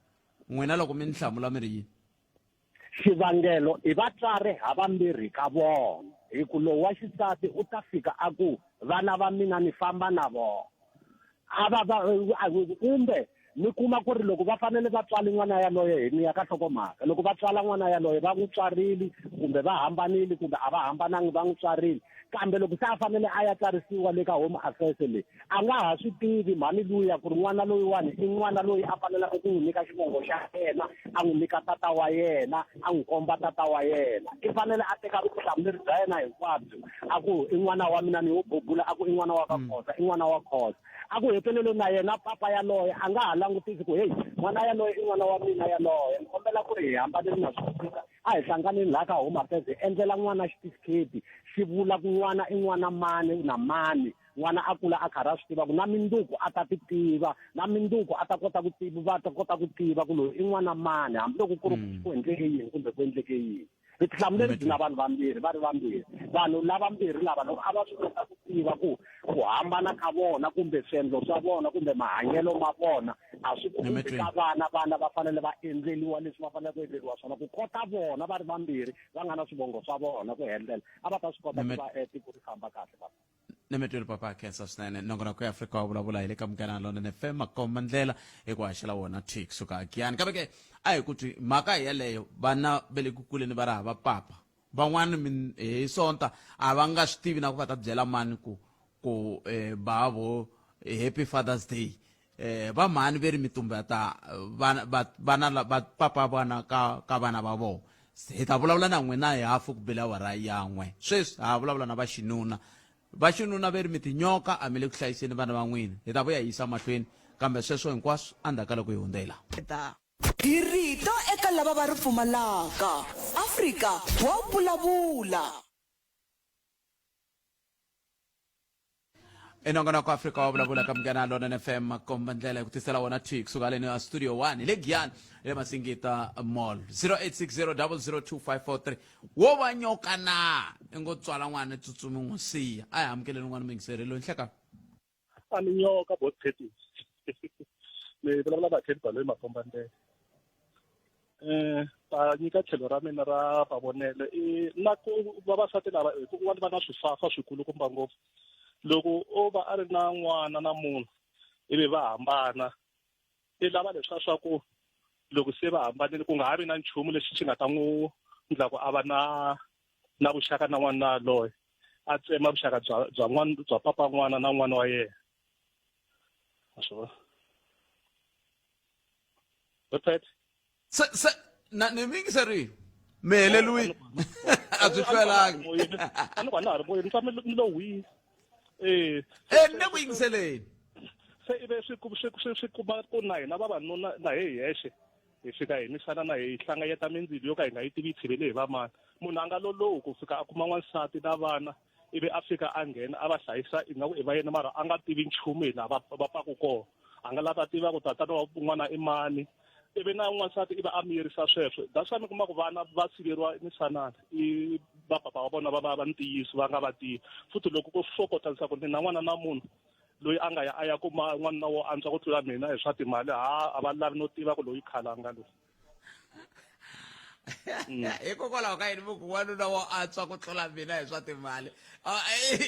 n'wina loko mi ni hlamula mi ri yini Xivangelo i vatswari havambirhi ka vona, hi ku lowu wa xisati u ta fika a ku, Vana va mina ni famba na vona. A va va kumbe mi kuma ku ri loko va fanele va tswale n'wana yaloye hi ni ya ka nhlokomhaka, loko va tswala n'wana yaloye va n'wi tswarile kumbe va hambanile kumbe a va hambanangi va n'wi tswarile, kambe loko se a fanele a ya tsarisiwa le ka Home Affairs le, a nga ha swi tivi mhani luya ku ri n'wana loyiwani i n'wana loyi a faneleke ku n'wi nyika xivongo xa yena a n'wi nyika tata wa yena a n'wi komba tata wa yena i fanele a teka vutihlamuleri bya yena hinkwabyo a ku i n'wana wa mina ni wo bubula a ku i n'wana wa ka Khosa i n'wana wa Khosa a ku heteleleni na yena papa yaloye a nga ha langutisi ku heyi n'wana yaloye i n'wana wa mina yaloye ni kombela ku ri hi hambaneni na swi a hi hlanganeni laha ka Home Affairs hi endlela n'wana xitifiketi xi vula ku n'wana i n'wana mani na mani n'wana a kula a karhi a swi tiva ku na minduku a ta ti tiva na minduku a ta kota ku tiva va ta kota ku tiva ku loyi i n'wana mani hambiloko ku ri mm. ku endleke yini kumbe ku endleke yini vutihlamuleri byi na vanhu vambirhi va ri vambirhi vanhu lavambirhi lava loko a va swi kota ku tiva ku ku hambana ka vona kumbe swiendlo swa vona kumbe mahanyelo ma vona a swi khumbi ka vana vana va fanele va endleliwa leswi va fanele ku endleliwa swona ku kota vona va ri vambirhi va nga na swivongo swa vona ku helela a va ta swi kota ku va eh, tiko ri famba kahle va Nemetweli papa khensa swinene nongonoko ya Afrika wa vulavula hi le ka Munghana Lonene FM makomba ndlela hi ku haxela wona thi kusuka agiyani kambe ke a hi ku twi mhaka hi yeleyo vana va le ku kuleni va ri hava papa van'wana hi sonta a va nga swi tivi na ku va ta byela mani ku ku eh, bavo happy father's day eh va mhani ve ri mi tumbeta vana vana va papa vana ka ka vana va vona hi ta vulavula na n'wina hi hafu ku bela awara ya n'we sweswi ha vulavula na va xinuna va xinuna ve ri mi tinyoka a mi le ku hlayiseni vana va n'wina hi ta vuya hi yisa mahlweni kambe sweswo hinkwaswo endzhaku ka loko hi hundzela Hi rito eka lava va ri pfumalaka. Afrika wa vulavula. Enongonoko Afrika wa vulavula ka Munghana Lonene FM makomba ndlela hi ku tisela wona thi kusuka leni a studio 1 hi le Giyani hi le Masingita Mall 0860002543 wo va nyoka na i ngo tswala n'wana tsutsumi n'wi siya a hi amukeleni n'wana muyingiseri loyi nhleka a ni nyoka bot Curtis. Mi vulavula na Ken Baloyi Makombandlela. Eh, ta nyika tlhelo ra mina ra mavonelo i na ku vavasati lava hi ku un'wana va na swifafa swikulukumba ngopfu loko o va a ri na n'wana na munhu ivi va hambana i lava leswiya swa ku loko se va hambanile ku nga ha vi na nchumu lexi xi nga ta n'wi ndla ku a va na na vuxaka na n'wana yaloye a tsema vuxaka bya bya n'wana bya papa n'wana na n'wana wa yena ma swi vona website se se na ni mingi se ri mi heleliwile a byi hlwelanga a ni ku a na ha ri moyeni ni tshame ni lo hwii eh eh ni le ku yingiseleni se ive swi swi swi swi kuma ku na hina vavanuna na hi hexe hi fika hi misana na hi hlanganyeta mindzilo yo ka hi nga yi tivi yi tshivele hi vamani munhu a nga lolohi ku fika a kuma n'wansati na vana ivi a fika a nghena a va hlayisa ingaku i va yena mara a nga tivi nchumu hi laha va va pfaku kona a nga la ta tiva ku tatana wa n'wana i mani ivi na n'wansati ivi a miyerisa sweswo that's why mi kuma ku vana va siveriwa misanana i vapapa va vona va va va ntiyiso va nga va tivi futhi loko ko swo kota leswaku ni na n'wana na munhu loyi a nga ya a ya kuma n'wanuna wo antswa ku tlula mina hi swa timali ha a va lavi no tiva ku loyi khalanga loyi mm. hikokwalaho ka yini ku wanuna wo antswa ku tlula mina hi swa timali ah,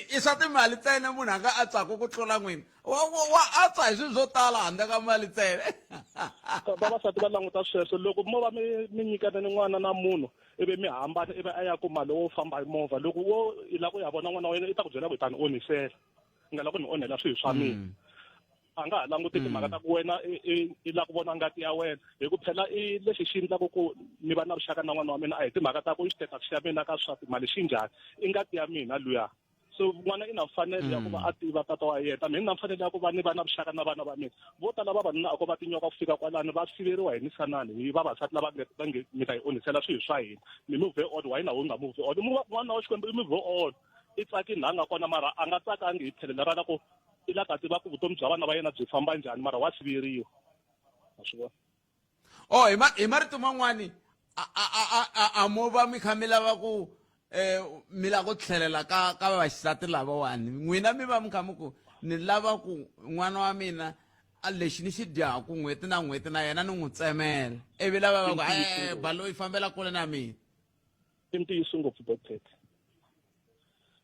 i swa timali ntsena munhu a nga antswaku ku tlula n'wina wa antswa hi swilo swo tala handle ka mali ntsena vavasati va languta sweswo loko mo va mi mi nyikana ni n'wana na munhu ivi mi hambana ivi a ya kuma lowo famba hi movha loko wo i lava ku ya vona n'wana wa yena i ta ku byela ku i ta ni onhisela i nga lava ku ni onhela swilo swa mina mm. A nga ha languti timhaka ta ku wena i lava ku vona ngati ya wena hi ku phela i lexi xi endlaka ku ni va na vuxaka na n'wana wa mina a hi timhaka ta ku i xiteka xa mina ka swa timali xi njhani i ngati ya mina luya so n'wana i na mfanelo ya ku va a tiva tata wa yena mina ni na mfanelo ya ku va ni va na vuxaka na vana va mina vo tala vavanuna a ko va tinyoka ku fika kwalano va siveriwa hi misanani hi vavasati lava nge va nge mi ta yi onhisela swilo swa hina mi move on why na u nga move on n'wana wa xikwembu i move on i tsakini laha nga kona mara a nga tsakangi hi tlhelo lera ra ku i la ta tiva ku vutomi bya vana va yena byi famba njhani mara wa siveriwa ma swi vona oh hi ma hi marito man'wani a a a a a mo va mi kha mi lava ku eh mi lava ku tlhelela ka ka vaxisati lavawani n'wina mi va mi kha mi ku ni lava ku n'wana wa mina a lexi ni xi dyaku n'hweti na n'hweti na yena ni n'wi tsemela ivi lava va ku e baloyi fambela kule na mina I ntiyiso ngopfu Doctor.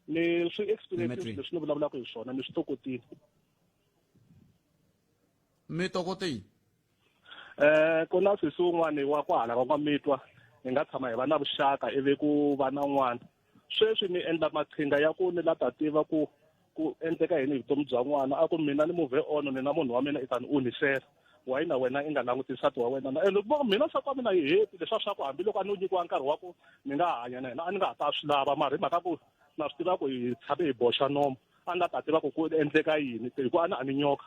Ni swi experience leswi ni vulavulaka hi swona ni swi tokotile. Mi tokotile? Eh ku na sesi wun'wani wa kwahala ka N'wamitwa hi nga tshama hi va na vuxaka ivi ku va na n'wana. Sweswi ni endla maqhinga ya ku ni la ta tiva ku ku endleka yini hi vutomi bya n'wana a ku mina ni move on ni na munhu wa mina i ta ni onhisela why na wena i nga languti nsati wa wena na ene loko mina nsati wa mina yi heti leswa swa ku hambiloko a no nyikiwa nkarhi wa ku ni nga hanya na yena a ni nga ha ta swi lava mara hi mhaka ku na swi tiva ku hi tshame hi boxa nomo a nga ta tiva ku ku endleka yini hi ku a ni a ni nyoka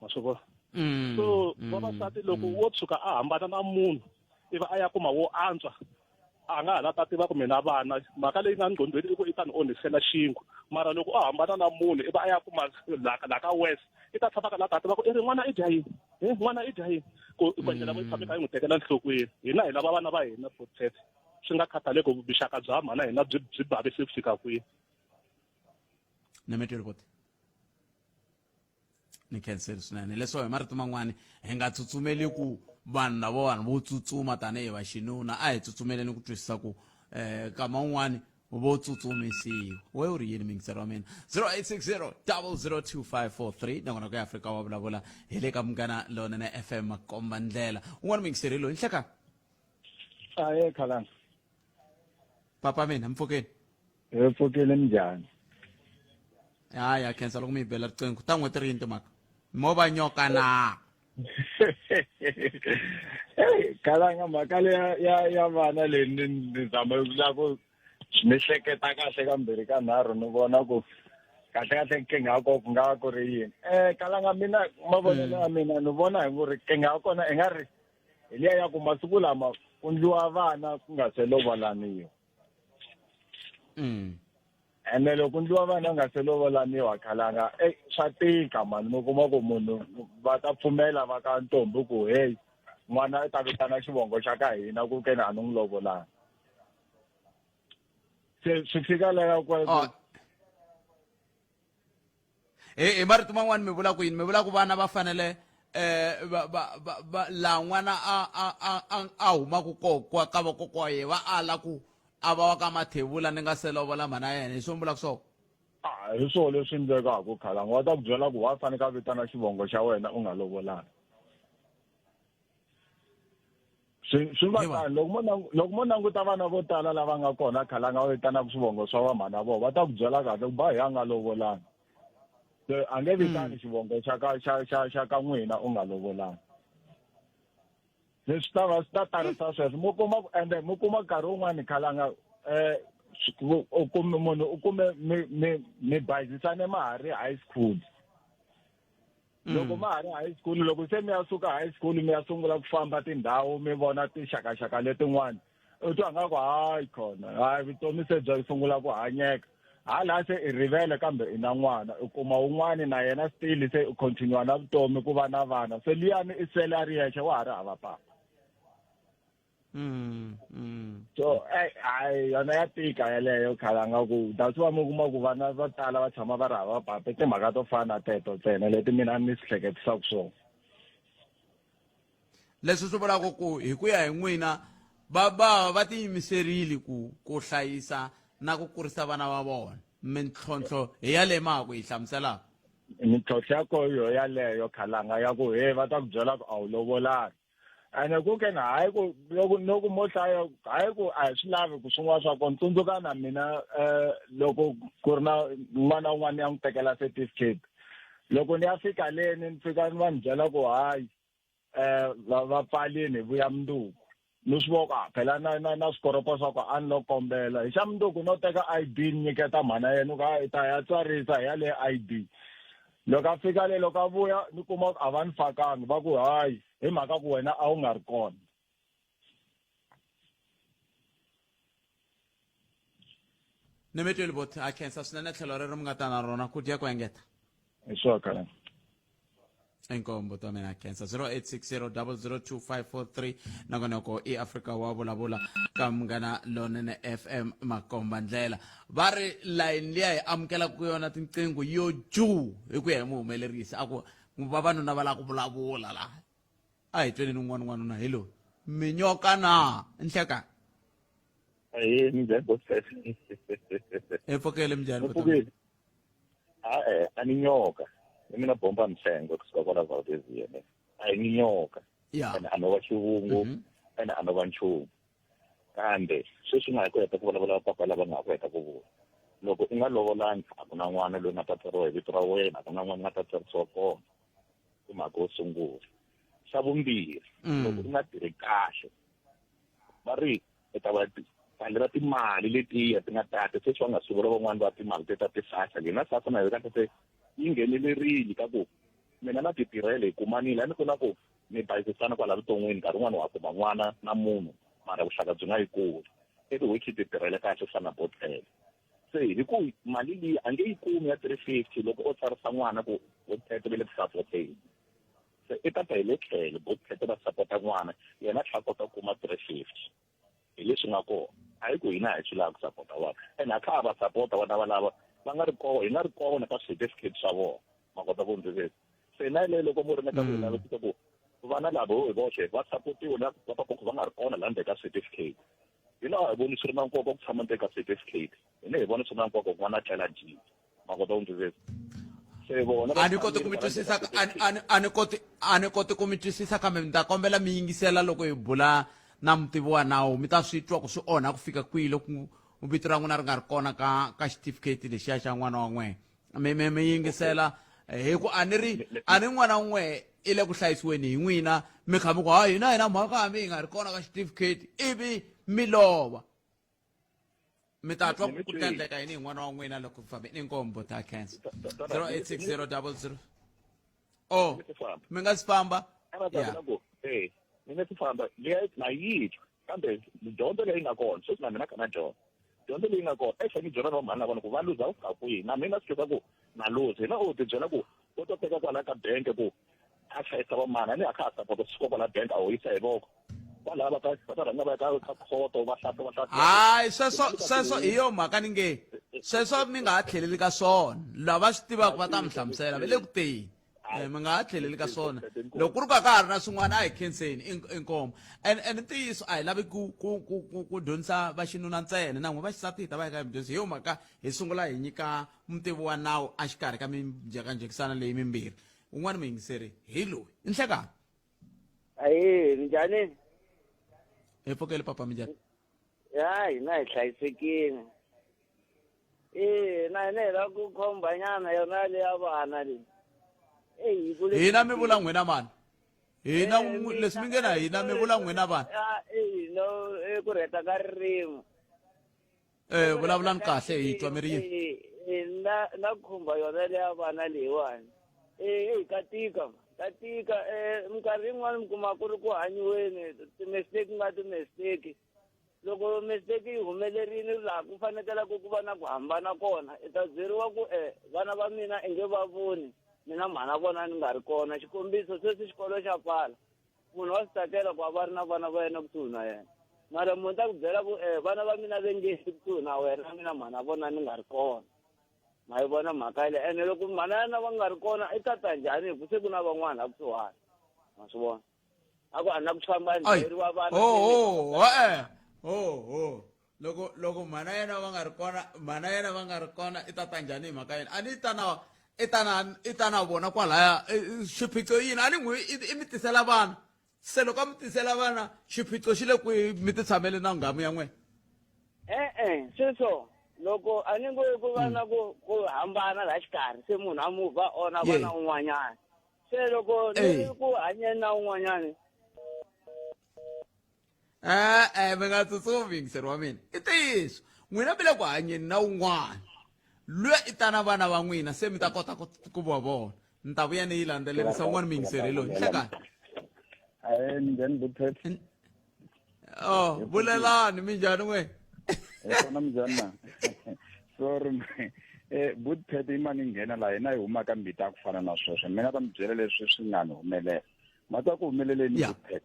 ma swi vona mm, so mm, vavasati loko mm. wo tshuka a hambana na munhu ivi a ya kuma wo antswa a nga ha la ta tiva ku mina vana mhaka leyi nga ngqondweni i ku i ta ni onhisela xinkwa mara loko o hambana na munhu ivi a ya kuma la la ka west i ta tshama ka la ta tiva ku i ri n'wana i dya yini e n'wana i dya yini ku ku endlela ku i tshame kha yi n'wi tekela nhlokweni hina hi lava vana va hina protect swi nga khathaleki vuxaka bya mhana hina byi byi bavise ku fika kwihi ni mi twile ni khenseli swinene leswo hi marito man'wani hi nga tsutsumeli ku vanhu lavo vanhu vo tsutsuma tanihi va xinuna a hi tsutsumeleni ku twisisa ku um kama un'wani vo tsutsumisiwa we u ri yini mingiselo wa mina 0860 002543 nakona ku ya afrika wa vulavula hi le ka munghana lonene fm makomba ndlela un'wana mingiseri loyi nhleka aye khalanga papa mina mpfukeni Hi pfukile minjhani? Hayi ha khensa loko mi yi bela riqingho ta n'hweti ri yini timhaka mo va nyoka na Hey, kalanga mhaka leya ya ya vana leyi ni ni zama ku la ku ni hleketa kahle kambirhi ka nharhu ni vona ku kahle kahle nkingha ya kona ku nga va ku ri yini um kalanga mina mavonelo ya mina ni vona hi ku ri nkingha ya kona i nga ri hi liya ya ku masiku lama ku ndliwa vana ku nga se lovolaniwa mm. ene loko ndliwa vana nga se lovolaniwa khalanga ey swa tika mani mi kuma ku munhu va ta pfumela va ka ntombi ku hey n'wana i ta vitana xivongo xa ka hina ku keni a ni n'wi lovolanga se swi fika la ku oh. Hi hi marito man'wani mi vula ku yini mi vula ku vana va fanele um va va va va laha n'wana a a a a a humaka koho ka vakokwa wa yena va ala ku a va wa ka mathebula ni nga se lovola mhana yena hi swo mi vulaka swona a hi swona leswi endlekaka khalanga wa ta ku byela ku wa faneke a vitana xivongo xa wena u nga lovolanga swi swi va tani loko mo loko mo languta vana vo tala lava nga kona khalanga va vitanaka swivongo swa vamhana vona va ta ku byela kahle ku ba hi a nga lovolanga se a nge vitani xivongo xa ka xa xa xa ka n'wina u nga lovolanga leswi ta va swi ta tarisa sweswo mo kuma ku ende mo kuma nkarhi wun'wani khalanga um u kume munhu u kume mi mi mi bayizisane ma ha ri high school loko ma ha ri high school loko se mi ya suka high school mi ya sungula ku famba tindhawu mi vona tinxakaxaka letin'wana u twa nga ku hayi khona hayi vutomi se bya sungula ku hanyeka hala se i rivele kambe i na n'wana u kuma un'wani na yena still se u continue na vutomi ku va na vana se luyani i sele a ri yexe wa ha ri hava papa So hayi yona ya tika yeleyo khalanga ku that's why mi kuma ku vana vo tala va tshama va ri hava papa i timhaka to fana na teto ntsena leti mina ni swi hleketisaka swona Leswi swi vulaka ku hi ku ya hi n'wina va va va tiyimiserile ku ku hlayisa na ku kurisa vana va vona mintlhontlho hi yaleyo ma ha ku yi hlamuselaka Mintlhontlho ya koho yo yaleyo khalanga ya ku he va ta ku byela ku a wu lovolanga ene ku ke na hayi ku loko loko mo hlaya hayi ku a hi swi lavi ku swin'wana swa kona tsundzuka na mina um loko ku ri na n'wana un'wana ya n'wi tekela certificate loko ni ya fika leni ni fika ni va ni byela ku hayi um va va pfalini hi vuya mundzuku ni swi vona ku a phela na na na swikoropo swa ku a ni lo kombela hi xa mundzuku no teka I_D ni nyiketa mhana yena ku i ta ya tsarisa hi yaleyo I_D loko a fika le loko a vuya ni kuma ku a va ni fakangi va ku hayi hi mhaka ku wena a wu nga ri kona Ni mi twile bot a khensa swinene tlhelo rero mi nga ta na rona ku dya ku engeta hi swona khala Inkomu buti wa mina khensa 0860002543 nongonoko i Afrika wa vulavula ka Munghana Lonene FM makomba ndlela va ri layini liya hi amukelaka ku yona tinqingho yo juu hi ku ya hi muhumelerisi a ku vavanuna va lava ku vulavula laha a hi tweni ni un'wana n'wanuna hi loyi minyoka na nhleka Ahee, minjhani boss Hi pfukile minjhani Ni pfukile. A-e, a ni nyoka. Ni mina bomba mhlengo kusuka kwala Valdezia ne. A hi ni nyoka. Yeah. Ene a no va xivungu, ene a no va nchumu. Kambe sweswi nga ha ku heta ku vulavula papa lava nga ha ku heta ku vula. Loko u nga lovolangi a ku na n'wana loyi nga ta tsariwa hi vito ra wena, a ku na n'wana nga ta tsarisiwa kona. I mhaka yo sungula. Xa vumbirhi, loko u nga tirhi kahle va ri u ta va pfalela timali letiya ti nga tata sweswi va nga swi vula van'wani va timali te ta ti-SASSA leyi na SASSA na yona kahle yi nghenelerile ka ku mina na ti tirhela hi kumanile a ni ku na ku mi bayizisana kwala vuton'wini nkarhi wun'wani wa kuma n'wana na munhu mara vuxaka byi nga yi kule ivi which ti tirhele kahle swa na botlele se hi ku mali leyi a nge yi kumi ya 350 loko o tsarisa n'wana ku botlele ve le ku sapoteni se i ta ta hi le tlhelo botlete va sapota n'wana yena tlha kota ku kuma 350 hi leswi nga kona a hi ku hina hi swi lava ku sapota vana ene a kha a va sapota vana valava va nga ri kona hi nga ri kona ka certificate swa vona ma kota ku ndzi se na leyo loko mo ringeta ku yi lavisisa ku vana lava hi voxe va sapotiwe na va papa va nga ri kona la ndzeni ka certificate hina a hi voni swi ri na nkoka ku tshama ndzeni ka certificate hina hi vona swi ri na nkoka ku n'wana a tlela dyile ma kota ku ndzi se vona a ni koti ku mi twisisa a ni koti a ni koti ku mi twisisa kambe mi ta kombela mi yingisela loko hi bula na mutivi wa nawu mi ta swi twa ku swi onha ku fika kwihi loko vito ra n'wina ri nga ri kona ka ka xitifiketi lexiya xa n'wana wa n'wehe mi mi mi yingisela hi ku a ni ri a ni n'wana n'we i le ku hlayisiweni hi n'wina mi kha mi ku hayi hina hina mhaka hambi hi nga ri kona ka xitifiketi ivi mi lova mi ta twa ku ta endleka yini hi n'wana wa n'wina loko ku fambe inkombo ta cancer 086000 oh mi nga si famba yeah. Eh, mi nga si famba leyi na yi twa kambe dyondzo leyi nga kona sweswi na mina ka na dyondzo dyondzo leyi nga kona exe ni byela na vamhani na vona ku va luza ku fika kwihi na mina swi tiva ku na luza hina u ti byela ku u to teka kwala ka bank ku a hlayisa vamana ni a kha a sapota swi kwala bank a hoyisa hi voko kwalaya va ta va ta rhanga va ya ka ka khoto va hlahla va hlahla hayi sweswo sweswo hi yo mhaka ni nge sweswo mi nga ha tlheleli ka swona lava swi tivaka va ta mi hlamusela va le ku teni. Eh, mi nga ha tlheleli ka swona loko ku ri ku a ka ha ri na swin'wana a hi khenseni inkomo and and ntiyiso a hi lavi ku ku ku ku ku dyondzisa va xinuna ntsena na n'we va xisati hi ta va hi ka hi mi dyondzisa hi yo mhaka hi sungula hi nyika mutivi wa nawu exikarhi ka minjhekanjhekisano leyi mimbirhi un'wana muyingiseri hi loyi i nhlekani Ahee, minjhani? Hi pfukele papa minjhani? Ya hina hi hlayisekile. Eh, na hina hi lava ku khomba nyana yona le ya vana leyi. Eyi ku le Hina mi vula n'wina mani? Hina eh, leswi mi nge na hina mi vula n'wina vani? Eh, no eh, ku rheta ka ririmi. Eh, vulavulani kahle hi twa mi ri yini? Eh, na na khumba yona leya vana leyiwani. Eh, hey, ka tika, ka tika. Eh, minkarhi yin'wani mi kuma ku ri ku hanyiweni, ti-mistake nga ti-mistake. Loko mistake yi humelerile laha ku fanekelaka ku va na ku hambana kona, i ta byeriwa ku eh, vana va mina i nge va voni, mina mhana vona ni nga ri kona. Xikombiso, sweswi xikolo xa pfala. Munhu wa swi tsakela ku a va ri na vana va yena kusuhi na yena. Mara munhu ta ku byela ku eh, vana va mina ve nge ti kusuhi na wena, mina mhana vona ni nga ri kona. Ma yi vona mhaka yaleyo. Ene loko mhana yena va nga ri kona, i ta ta njhani hi ku se ku na van'wana la kusuhani. Ma swi vona? A ku a na ku famba Ai. byeriwa vana. Oh, oh, eh. Oh, oh. Loko loko mhana yena va nga ri kona, mhana yena va nga ri kona i ta ta njhani hi mhaka yena? A ni ta na i ta na i ta na vona kwalaya xiphiqo i yini? A ni n'wi i mi tisela vana. Se loko a mi tisela vana xiphiqo xi le kwihi mi ti tshamele na nghamu ya n'wina? E-e, sweswo loko a ni ngo ku va na ku ku hambana laha xikarhi se munhu a move on a va na un'wanyana. Se loko ni ri ku hanyeni na un'wanyana e-e mi nga tsutsumi yingiseri wa mina i ntiyiso n'wina mi le ku hanyeni na un'wana luya i ta na vana va n'wina se mi ta kota ku ku va vona ni ta vuya ni yi landzelerisa un'wana muyingiseri loyi nhlekani Ahee, minjhani Buthet? oh vulelani minjhani n'we Hi kona minjhani na? Sorry. Eh Buthet i mani nghena laha hina hi humaka mbita ya ku fana na sweswo. Mina ta mi byela leswi swi nga ni humelela. Mati ya ku humeleleni Yeah. Buthet.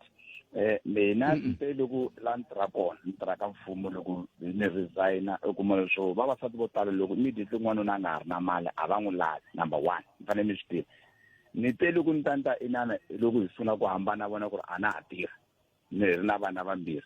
Eh mina ni te loko la ni tirha kona, ni tirha ka mfumo loko ni resign-a u kuma leswo vavasati vo tala loko immediately n'wanuna a nga ha ri na mali a va n'wi lavi number one. Ni fanele mi swi tiva. Ni te loko ni ta ni ta inana loko hi sungula ku hambana vona ku ri a na ha tirha ni ri na vana vambirhi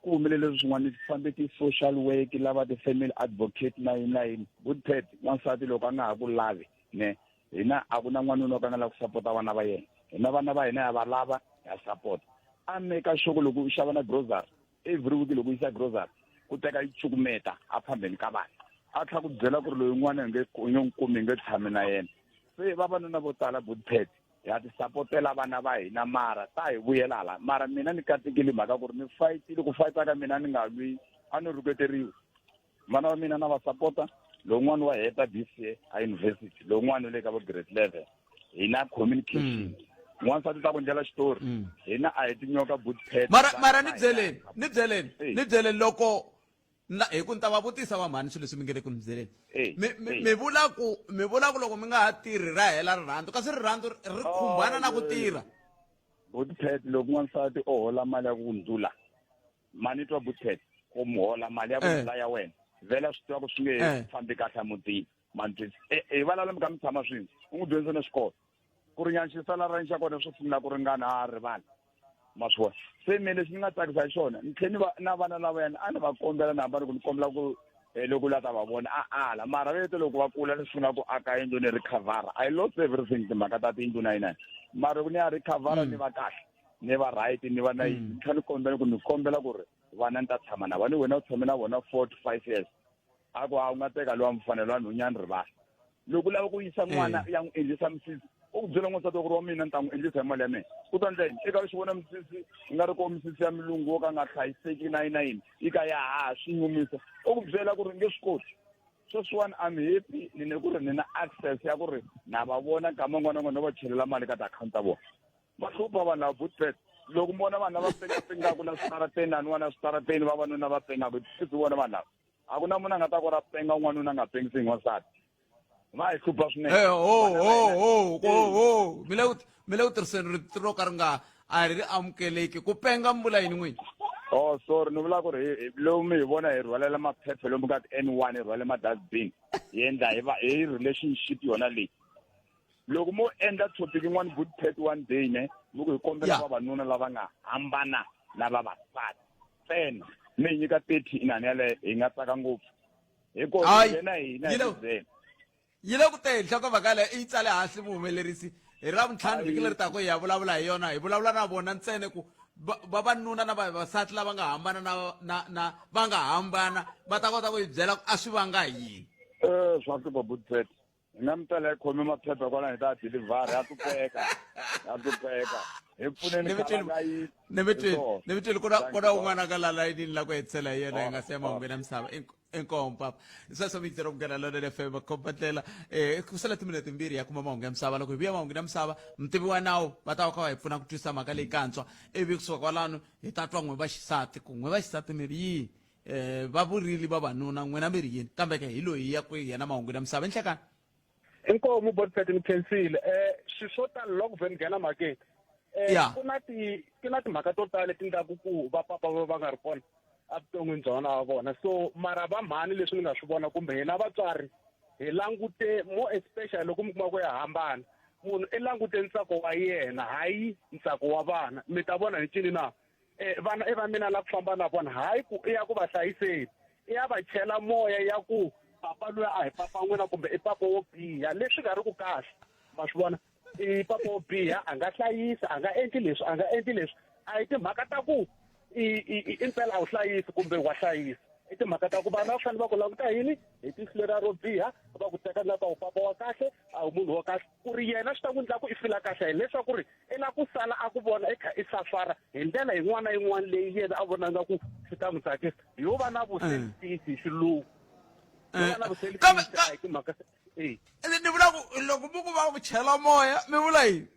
ku humelele swin'wana ni fambe ti-social work lava ti-family advocate na yini na yini good pet n'wansati loko a nga ha ku lavi ne hina a ku na n'wanuna o ka nga lava ku sapota vana va yena hina vana va hina ya va lava ya sapota a meka sure ku loko u xava na grocery every week loko u yisa grocery ku teka yi cukumeta a phambeni ka vanhu a tlha ku byela ku ri loyi n'wana nge nge n'wi kumi nge tshami na yena se vavanuna vo tala good pet ha ti sapotela vana va hina mara ta hi vuyela hala mara mina ni katekile mhaka ku ri ni fayitile ku fayita ka mina ni nga lwi a ni rhuketeriwi vana va mina na va sapota lowun'wana wa heta this year a university lowun'wana u le ka vo grade 11 hina communication n'wansati ta ku ndlela xitori hina a hi tinyoka boot pad mara mara ni byeleni ni byeleni ni byeleni loko na hi ku ni ta va vutisa va mhani swilo leswi mi nge le ku ni byeleni mi mi mi vula ku mi vula ku loko mi nga ha tirhi ra hela rirhandzu kasi rirhandzu ri khumbana na ku tirha bootpad loko n'wansati o hola mali ya ku ndlula mani twa bootpad ku mu hola mali ya ku ndlula ya wena vhela swi tiva ku swi nge fambi kahle emutini mantwisi hi valala mi kha mi tshama swin'we u n'wi dyondzisa na xikolo ku ri nyanxisa la ra xa kona swo sungula ku ringana a rivala ma swi vona se mina lexi ni nga tsakisa hi xona ni tlhe ni va na vana lavayani a ni va kombela ni hamba ni ku ni kombela ku eh, loko la ta va vona a ala mara va yete loko va kula ni sungula ku aka yindlu ni recovera i lost everything timhaka ta tiyindlu na yinani mara loko ni ya recovera ni va kahle ni va right ni va na yini ni tlhela ni kombela ku ni kombela ku ri vana ni ta tshama na vona ni wena u tshame na vona 4 to 5 years a ku a u nga teka lowa mfanelo wa nhwanyana rivala loko u lava ku yisa n'wana u ya n'wi endlisa misisi u ku byela n'wansati wa ku ri wa mina ni ta n'wi endlisa hi mali ya mina u ta ndla yini eka xi vona misisi i nga ri ko misisi ya milungu wo ka nga hlayiseki na yini na yini yi ka ya ha swi nyumisa u ku byela ku ri nge swi koti sweswiwani I'm happy ni ne ku ri ni na access ya ku ri na va vona nkama n'wana n'wana va chelela mali ka ti-akhawunti ta vona va hlupha vanhu lava bootpet loko mi vona vanhu lava pengapengaka la switarateni laniwa na switarateni vavanuna va pengaka i vona vanhu lava a ku na munhu a nga ta ku ra penga n'wanuna a nga pengisi hi n'wansati va hi hlupha swinene Eh, ho ho ho ho ho mi le ku mi le ku tirhiseni rito ro ka ri nga a ri amukeleki ku penga mi vula yini n'wini oh sorry ni vula ku ri lomu hi vona hi rhwalela maphepha lomu ka ti-n one hi rhwale ma-dustbin hi endla hi va hi relationship yona leyi Loko mo endla topic yin'wana good pet one day ne, mi ku hi kombela Yeah. vavanuna lava nga hambana na vavasati ntsena mi hi nyika 30 inani yaleyo hi nga tsaka ngopfu. Hikuva Hayi, yena hina yi hi le- byela. Yi le ku teni nhlokomhaka leyi i yi tsale hansi muhumelerisi hi Ravuntlhanu vhiki leri taka hi ya vulavula hi yona hi vulavula na vona ntsena ku vavanuna na vavasati lava nga hambana na na na va nga hambana va ta kota ku hi byela ku a swi vanga yini. Eh swa hlupha Bootpet. Hi nga mi tela hi khome maphepha kwala hi ta deliver ya hlupheka. Ya hlupheka. Hi pfuneni Ni mi twile- khalanga yi. ni mi twile Hi swona. ni mi twile ku na Thank ku na you, un'wana ka la layinini la ku hetisela hi yena hi nga siya Alright. mahungwini ya misava Inkomu papa sweswo mi yingisela Munghana Lonene FM khomba ndlela ku sala timinete timbirhi ya kuma mahungu ya misava loko hi vuya mahungu ya misava mutivi wa nawu va ta va kha va hi pfuna ku twisisa mhaka leyi kantswa ivi kusuka kwalano hi ta twa n'we va xisati ku n'we va xisati mi ri yini va vurile vavanuna n'wina mi ri yini kambe ke hi loyi ya kwihi yena mahungu ya misava inhlekani. Inkomu Botpet ni khensile swilo swo tala loko vhe ni nghena mhakeni ku na ti ku na timhaka to tala leti endlaku ku va papa va va nga ri kona evuton'wini bya vana va vona so mara va mhani leswi ni nga swi vona kumbe hina vatswari hi langute more especially loko mi kuma ku ya hambana munhu i langute ntsako wa yena hayi ntsako wa vana mi ta vona hi ncini na vana i va mina la ku famba na vona hayi ku i ya ku va hlayiseni i ya va chela moya ya ku papa luya a hi papa n'wina kumbe i papa wo biha leswi nga ri ku kahle ma swi vona i papa wo biha a nga hlayisi a nga endli leswi a nga endli leswi a hi timhaka ta ku i i i impela a wu hlayisi kumbe wa hlayisa i timhaka ta ku vana va fanele va ku languta yini hi tihlo leriya ro biha va ku teka nga ku a wu papa wa kahle a wu munhu wa kahle ku ri yena swi ta ku endla ku i fila kahle hileswaku ri i la ku sala a ku vona i kha i safara hi ndlela yin'wana na yin'wana leyi yena a vona nga ku swi ta n'wi tsakisa yo va na vuselfisi hi xilungu yo va na vuselfisi a hi timhaka e ni vula ku loko mi ku va ku chela moya mi vula yini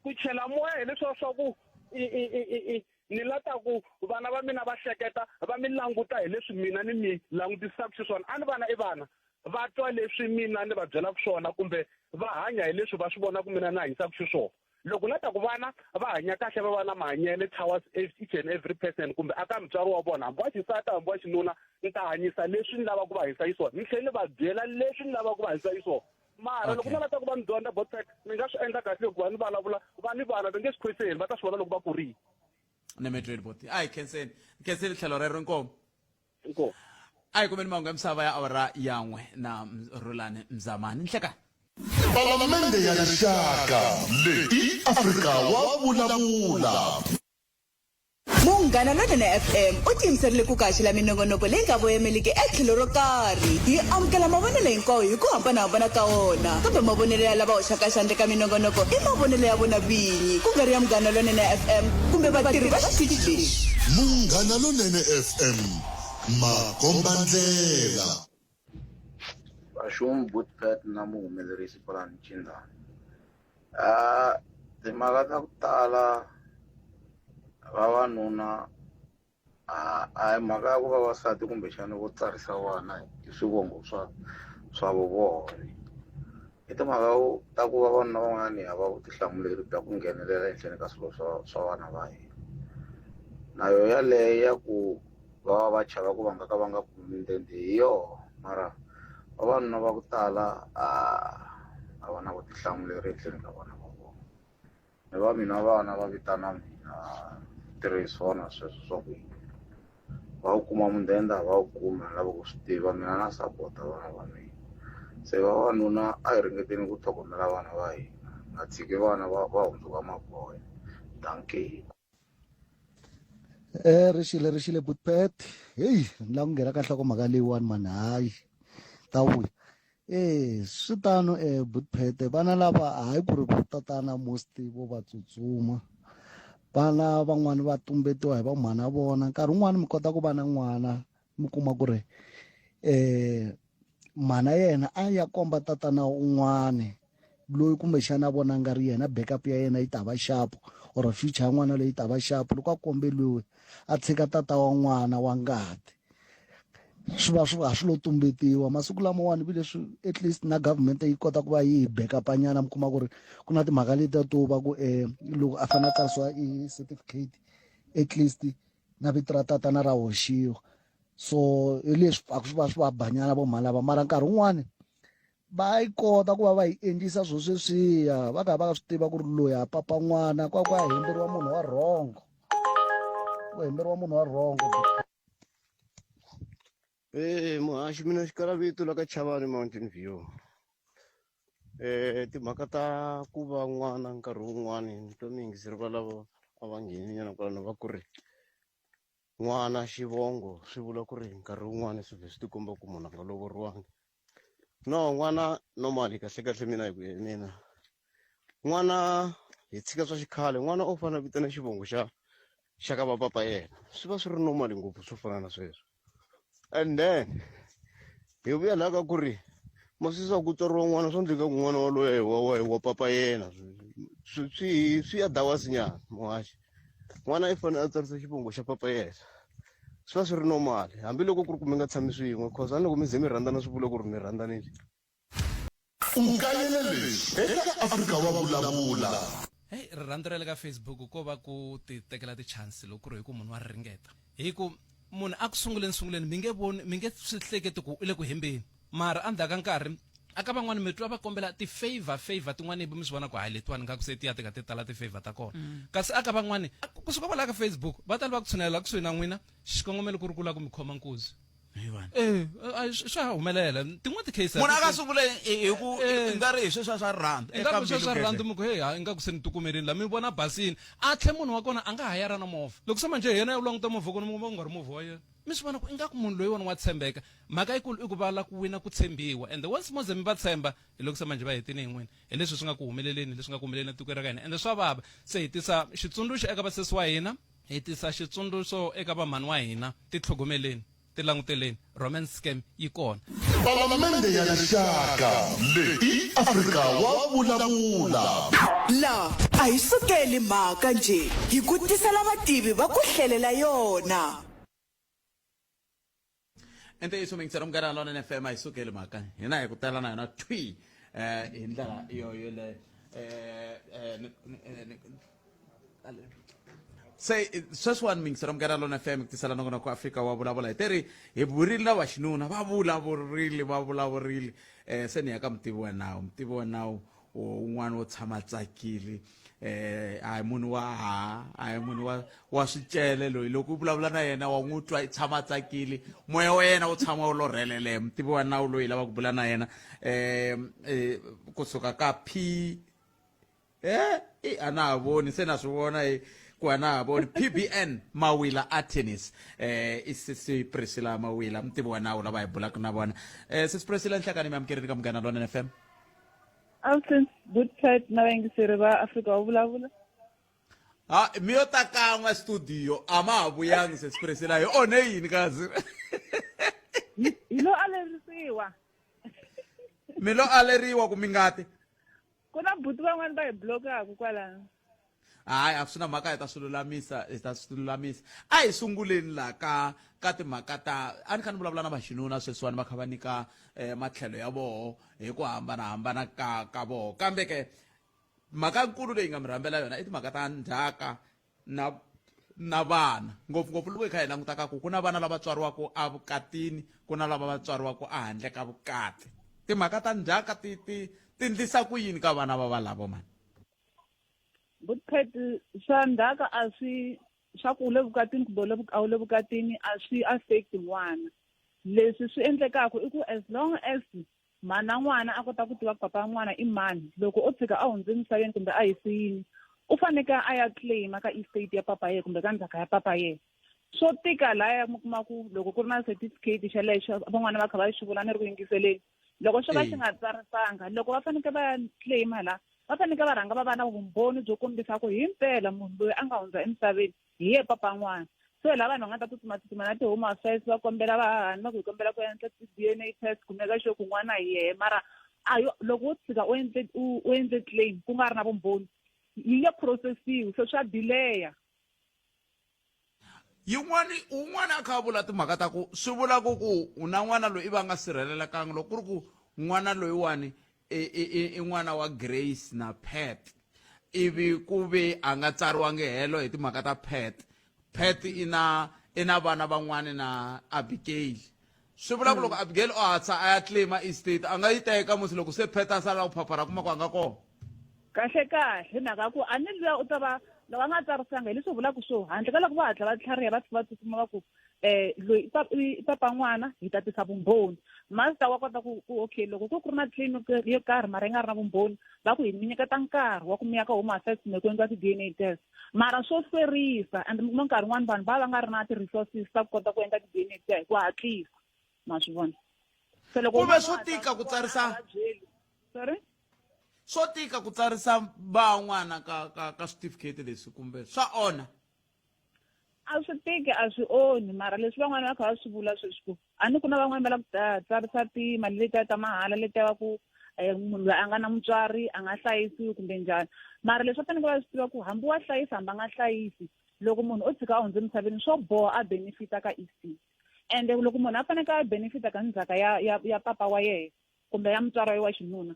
ku chela moya hileswiya swa ku i ni la ta ku vana va mina va hleketa va mi languta hi leswi mina ni mi langutisaka xiswona a ni vana i vana va twa leswi mina ni va byelaka swona kumbe va hanya hi leswi va swi vonaka mina ni hanyisaka xiswona loko na ta ku vana va hanya kahle va va na mahanyele towards each and every person kumbe aka mutswari wa vona hambi wa xisati hambi wa xinuna ni ta hanyisa leswi ni lavaka ku va hanyisa xiswona ni tlhela ni va byela leswi ni lavaka ku va hanyisa xiswona mara loko na la ta ku va ni dyondza botsek ni nga swi endla kahle hikuva ni vulavula va ni vana va nge swi khweseli va ta swi vona loko va kurile ni mi twile boti a hi khenseni khenseni tlhelo rero inkomu inkomu a hi kumeni mahungu ya misava ya awara yan'we na Rhulani Mzamani nhlekani Palamende ya Rixaka leyi i Afrika wa vulavula. Munghana Lonene FM u tiyimiserile ku ku haxela minongonoko leyi nga voyemeliki etlhelo ro karhi. Hi amukela mavonelo hinkwawo hi ku hambana-hambana ka wona, kambe mavonelo ya lava hoxaka xandla eka minongonoko i mavonelo ya vona vinyi, ku nga ri ya Munghana Lonene FM kumbe vatirhi va xitichi lexi. Munghana Lonene FM, makombandlela. Vaxum Bootpet na muhumelerisi kwalani Ncindani. Timhaka ta ku tala vavanuna a a hi mhaka ya ku vavasati kumbexana vo tsarisa vana hi swivongo swa swa vo vona i timhaka ta ku vavanuna van'wanyana hi hava vutihlamuleri bya ku nghenelela ehenhleni ka swilo swa swa vana va hina na yo yaleyo ya ku va va va chava ku va nga ka va nga kumi mindende hi yoho mara vavanuna va ku tala a a va na vutihlamuleri ehenhleni ka vana va vona ni va mina vana va vitana mina tirhi swona sweswo swa ku va wu kuma mudende a va wu kumi a ni lavi ku swi tiva mina na sapota vana va mina se vavanuna a hi ringeteni ku tlhogomela vana va hina nga tshiki vana va va hundzuka magoya dankie. Rixile rixile Bootpet heyi ni lava ku nghena ka nhlokomhaka leyiwani mani hayi ta vuya swi tano Bootpet vana lava hayi ku ri vo tatana most vo va tsutsuma vana van'wani va tumbetiwa hi va mhana vona nkarhi wun'wani mi kota ku va na n'wana mi kuma ku ri mhana yena a ya komba tatana un'wani loyi kumbexana a vona nga ri yena backup ya yena yi ta va xapu or future ya n'wana loyi yi ta va xapu loko a kombeliwe a tshika tata wa n'wana wa ngati swi va swi a swi lo tumbetiwa masiku lamawani vi leswi at least na government yi kota ku va yi hi backup nyana mi kuma ku ri ku na timhaka letiya to va ku loko a fanele a tsarisiwa i certificate at least na vito ra tatana ra hoxiwa so hi leswi pfaka swi va swi va banyana vo mhani lava mara nkarhi wun'wani. Va yi kota ku va va yi endlisa swo sweswiya va kha va swi tiva ku ri loyi a papa n'wana kwa ku ya hemberiwa munhu wa wrong ku hemberiwa munhu wa wrong. Eh muhaxi mina xikala vito la ka Chavani Mountain View. Eh timhaka ta ku va n'wana nkarhi wun'wani ni twa miyingiseri va lava a va ngheni nyana kwalano va ku ri n'wana xivongo swi vula ku ri nkarhi wun'wani swi vhe swi tikomba ku munhu a nga lovoriwangi no n'wana normally kahle kahle mina hi ku ya hi mina n'wana hi tshika swa xikhale n'wana u fanele a vitana xivongo xa xa ka va papa yena swi va swi ri normal ngopfu swo fana na sweswo and then hi vuya laha ka ku ri masisa ku tswariwa n'wana swa endleka ku n'wana waloye hi wa wa hi wa papa yena swi swi swi ya dawasi nyana muhaxi n'wana i fanele a tsarisa xivongo xa papa yena swi va swi ri normal hambiloko ku ri ku mi nga tshami swin'we cause a loko mi ze mi rhandzana swi vula ku ri mi rhandzanile. U kayele leswi eka Afrika Wa Vulavula. Hey, rirhandzu ra le ka Facebook ko va ku ti tekela ti-chance loko ku ri hi ku munhu wa ri ringeta. Hi ku munhu a ku sunguleni sunguleni mi nge voni mi nge swi hleketi ku u le ku hembeni mara endzhaku ka nkarhi aka van'wani mi twa va kombela ti-favor favor tin'wani mi swi vona ku hayi letiwani nga ku se ti ya tika ti tala ti-favor ta kona kasi aka van'wani kusuka kwalaya ka Facebook va tala va ku tshunelela kusuhi na n'wina xikongomelo ku ri ku lava ku mi khoma nkuzi Eh, swa ha humelela tin'wana ti-case munhu a ka sungule hi ku eh. nga ri hi sweswiya swa rirhandzu ingaku sweswi swa rirhandzu mi ku hey ha ingaku se ni tikumelini la mi vona basini a tlhe munhu wa kona a nga ha yara na movha loko se manjhe yena ya languta movha kona mi kuma ku nga ri movha wa yena mi swi vona ku ingaku munhu loyiwani wa tshembeka mhaka yikulu i ku va la ku wina ku tshembiwa and once mo ze mi va tshemba hi loko se manjhe va hetini hi n'wina hi leswi swi nga ku humeleleni leswi nga ku humeleleni etikweni ra ka hina ende swa vava se hi tisa xitsundzuxo eka vasesi wa hina Hi tisa xitsundzuxo eka vamhani wa hina, Titlhogomeleni, tilanguteleni, romance scam yi kona. Palamende ya Rixaka leyi i Afrika wa vulavula. La a hi sukeli mhaka njhe, hi ku tisela vativi va ku hlelela yona. I ntiyiso miyingiseri munghana lonene fm a yi sukeli mhaka hina hi ku tela na yona thwi um hi ndlela yo yoleyo um se sweswiwani miyingiseri munghana lona fm ku tisela nongonoko afrika wa vulavula hi teri hi burile na vaxinuna va vulavurile va vulavurile um se ni ya ka mutivi wa nawu mutivi wa nawu un'wana wo tshama a tsakile eh a hi munhu wa ha a hi munhu wa wa swicele loyi loko u vulavula na yena wa n'wi twa i tshama a tsakile moya wa yena wu tshama wu lorhelele mutivi wa nawu loyi lava ku bula na yena eh, eh kusuka ka p eh i a na ha voni se na swi vona i ku a na ha voni pbn mawila artenis eh i sisi priscilla mawila mutivi wa nawu lava hi bulaka na vona eh sisi priscilla nhlakani mi amukeleni ka munghana lonene fm Alton, good chat na vayingiseri va Afrika wa vulavula. Ha, mi yo ta kan'we studio a ma ha vuyangi sesi Priscilla hi onhe yini kasi Hi lo alerisiwa. mi lo aleriwa ku mi ngati Ku na buti van'wani va hi blokaku kwalano. Hayi a swi na mhaka hi ta swi lulamisa hi ta swi lulamisa a hi sunguleni la ka ka timhaka ta a ni kha ni vulavula na vaxinuna sweswiwani va kha va nyika eh, matlhelo ya voho hi ku hambanahambana ka ka voho kambe ke mhaka nkulu leyi nga mi rhambela yona i timhaka ta ndzhaka na na vana ngopfungopfu loko hi kha hi languta ka ku ku na vana lava tswariwaka evukatini ku na lava va tswariwaka ehandle ka vukati timhaka ta ndzhaka ti ti ti ndlisa ku yini ka vana va valavo mani Butpet swa ndzhaka a swi swa ku u le vukatini kumbe u le a wu le vukatini a swi affect n'wana leswi swi endlekaka i ku as long as mhana n'wana a kota ku tiva ku papa n'wana i mani loko o tshika a hundze emisaveni kumbe a hi siyini u faneke a ya claim ka estate ya papa yena kumbe ka ndzhaka ya papa yena swo tika laya mi kuma ku loko ku ri na certificate xelexo van'wana va kha va xi vula ni ri ku yingiseleni loko xo va xi nga tsarisanga loko va faneke va ya claim-a la va faneke va rhanga va va na vumbhoni byo kombisa ku himpela munhu loyi a nga hundza emisaveni hi ye papa n'wana so hi laha vanhu va nga ta tsutsuma-tsutsuma na ti-home affairs va kombela vahahani va ku hi kombela ku endla ti-D_N_A test ku meka sure ku n'wana hi yehe mara a yo loko wo tshika u endle u endle claim ku nga ri na vumbhoni yi nge process-iwi se swa delay-a. Yin'wani un'wana a kha a vula timhaka ta ku swi vula ku ku u na n'wana loyi i va nga sirhelelekanga loko ku ri ku n'wana loyiwani i i i i n'wana wa Grace na Pat ivi ku ve a nga tsariwangi helo hi timhaka ta Pat Pat i na i na vana van'wani na Abigail. Swi vula ku loko Abigail o hatsa a ya claima estate a nga yi teka musi loko se Peta a sala ku phaphara kuma ku a nga kona. Kahle kahle hi mhaka ya ku a ni luya u ta va loko a nga tsarisanga hi leswi vulaka swo handle ka loko va hatla va tlhariha va fika va tsutsuma va ku um loyi i papa n'wana hi ta tisa vumbhoni master wa kota ku ku okay loko ku ku ri na claim yo karhi mara yi nga ri na vumbhoni va ku hi mi nyiketa nkarhi wa ku mi ya ka home affairs kumbe ku endliwa ti-D_N_A test mara swo hlwerisa and mi kuma nkarhi wun'wani vanhu va va nga ri na ti-resources ta ku kota ku endla ti-D_N_A tiya hi ku hatlisa ma swi vona se loko kumbe swo tika ku tsarisa sorry swo tika ku tsarisa van'wana ka ka ka switifiketi leswi kumbe swa onha a swi tiki a swi onhi mara leswi van'wana va kha va swi vula sweswi ku a ni ku na van'wana va lava ku ta tsarisa timali letiya ta mahala letiya va ku um munhu loyi a nga na mutswari a nga hlayisiwi kumbe njhani mara leswi va faneke va swi tiva ku hambi wa hlayisa hambi a nga hlayisi loko munhu o tshika a hundze emisaveni swo boha a benefita ka E_C ende loko munhu a faneke a benefita ka ndzhaka ya ya ya papa wa yena kumbe ya mutswari wa yena wa xinuna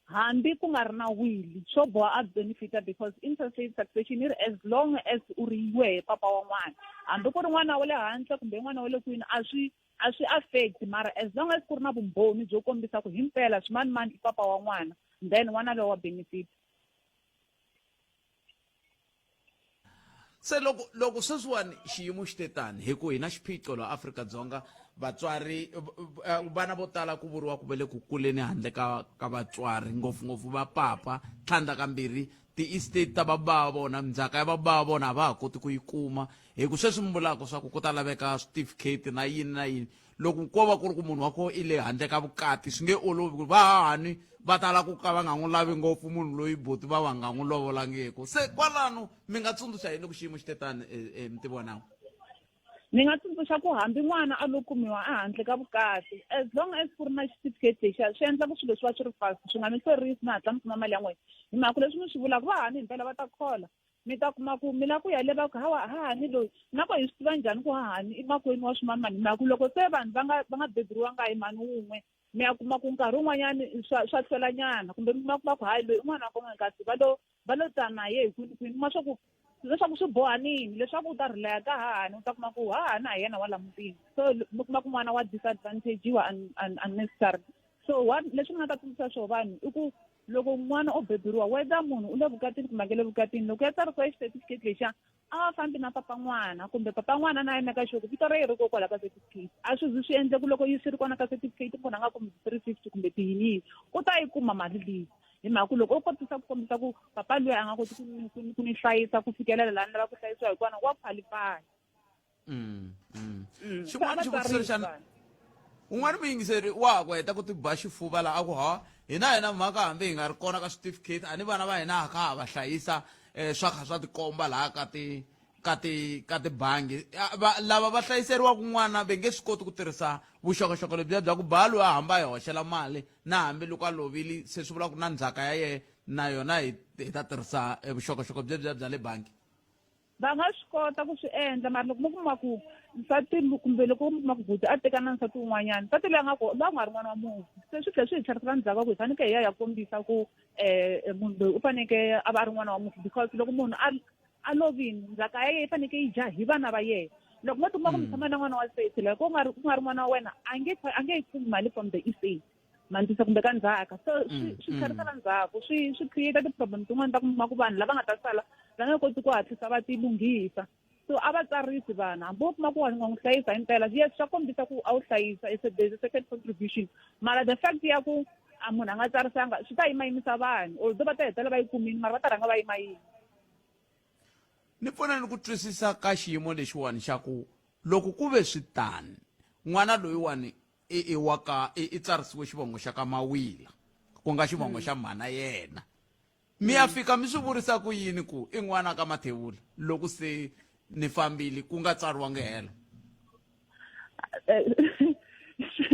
hambi ku nga ri na wili swo boha a benefita because intestate succession yi ri as long as u ri wehe papa wa n'wana hambi ku ri n'wana wa le handle kumbe n'wana wa le kwini a swi a swi affect mara as long as ku ri na vumbhoni byo kombisa ku himpela swimanimani i papa wa n'wana then n'wana lowa wa benefit. Se loko loko sweswiwani xiyimo xi te tani hi ku hi na xiphiqo laha Afrika-Dzonga vatswari vana vo tala ku vuriwa ku va le ku kuleni handle ka ka vatswari ngopfungopfu va papa tlhandla kambirhi ti-estate ta baba vona ndzhaka ya baba vona a va ha koti ku yi kuma hi ku sweswi mi vulaka swa ku ku ta laveka switifikheti na yini na yini loko ko va ku ri ku munhu wa koho i le handle ka vukati swi nge olovi ku ri vahahani va tala ku ka va nga n'wi lavi ngopfu munhu loyi buti va va nga n'wi lovolangiku se kwalano mi nga tsundzuxa yini loko xiyimo xi te tani e, e, mutivi wa nawu ni nga tsundzuxa ku hambi n'wana a lo kumiwa ehandle ka vukati as long as ku ri na xitifiketi lexiya swi endla ku swilo swi va swi ri fast swi nga mi hlwerisi mi hatla mi kuma mali ya n'wina hi mhaka leswi mi swi vulaka vahahani himpela va ta khola mi ta kuma ku mi lava ku ya le va ku hawa hahani loyi na ko hi swi tiva njhani ku hahani i makwenu wa swimamani hi mhaka ku loko se vanhu va nga va nga beburiwanga hi mhani wun'we mi ya kuma ku nkarhi wun'wanyani swa swa hlwelanyana kumbe mi kuma kuma ku hayi loyi i n'wana wa kon'we kasi va lo va lo ta na ye hi kwini kwini kuma swa ku leswaku swi boha nini leswaku u ta rhilaya ka hahani u ta kuma ku hahani a hi yena wa la mutini so mi kuma ku n'wana wa disadvantagiwa unnecessary so one leswi ni nga ta tsundzuxa swo vanhu i ku Loko n'wana o beburiwa, whether munhu u le vukatini kumbe a nge le vukatini, loko ya tsarisiwa xitifiketi lexiya, a va fambi na papa n'wana kumbe papa n'wana na yena ka xo ku vito ra yena ri kokwala ka certificate. A swi zi swi endle ku loko yi swi ri kona ka certificate munhu a nga kumi 350 kumbe tiyiniyini, u ta yi kuma mali liya. Hi mhaka ku loko o kotisa ku kombisa ku papa luya a nga koti ku ni ku ni ku ni hlayisa ku fikelela laha ni lava ku hlayisiwa hi kona, wa qualify. mm, mm. mm. xin'wana xivutiso xa un'wana muyingiseri wa ha ku heta ku tiba xifuva laha a ku ha hina hina mhaka hambi hi nga ri kona ka switifiketi a ni vana va hina ha kha ha va hlayisa um swa kha swa tikomba laha ka ti ka ti ka tibangi lava va hlayiseriwaka n'wana va nge swi koti ku tirhisa vuxokoxoko lebyiya bya ku ba loyi a hamba yi hoxela mali na hambi loko a lovile se swi vula ku na ndzhaka ya yena na yona hi hi ta tirhisa eh, vuxokoxoko byebyiya bya le bangi Va nga swi kota ku swi endla mara loko mo kuma ku nsati kumbe loko mi kuma ku buti a teka na nsati wun'wanyana nsati loyi a nga ko loyi a nga ri n'wana wa mufi se swi tlhela swi hi tlherisela ndzhaku ku hi fanekele hi ya hi ya kombisa ku um munhu loyi u fanekele a va a ri n'wana wa mufi because loko munhu a a lovini ndzhaka ya yena yi fanekele yi dya hi vana va yena loko mo tikuma ku mi tshama na n'wana wa sesi loko ku nga ri ku nga ri n'wana wa wena a nge a nge yi kumi mali from the estate mandzisa kumbe ka ndzhaka so swi mm, swi mm. tlherisela ndzhaku swi swi create ti-problem tin'wani ta kuma ku vanhu lava nga ta sala va nge koti ku hatlisa va ti lunghisa so a va tsarisi vanhu hambi wo kuma ku wa n'wi hlayisa himpela yes swa kombisa ku a wu hlayisa it's a, there's a second contribution mara the fact ya ku a munhu a nga tsarisanga swi ta yimayimisa vanhu although va ta hetelela va yi kumini mara va ta rhanga va yimayima ni pfuna ni ku twisisa ka xiyimo lexiwani xa ku loko ku ve swi tani n'wana loyiwani i i wa ka i i tsarisiwe xivongo xa ka Mawila ku nga xivongo xa mhana yena mi ya fika mi swi vurisa ku yini ku i n'wana ka Mathebula loko se ni fambile ku nga tsariwangi helo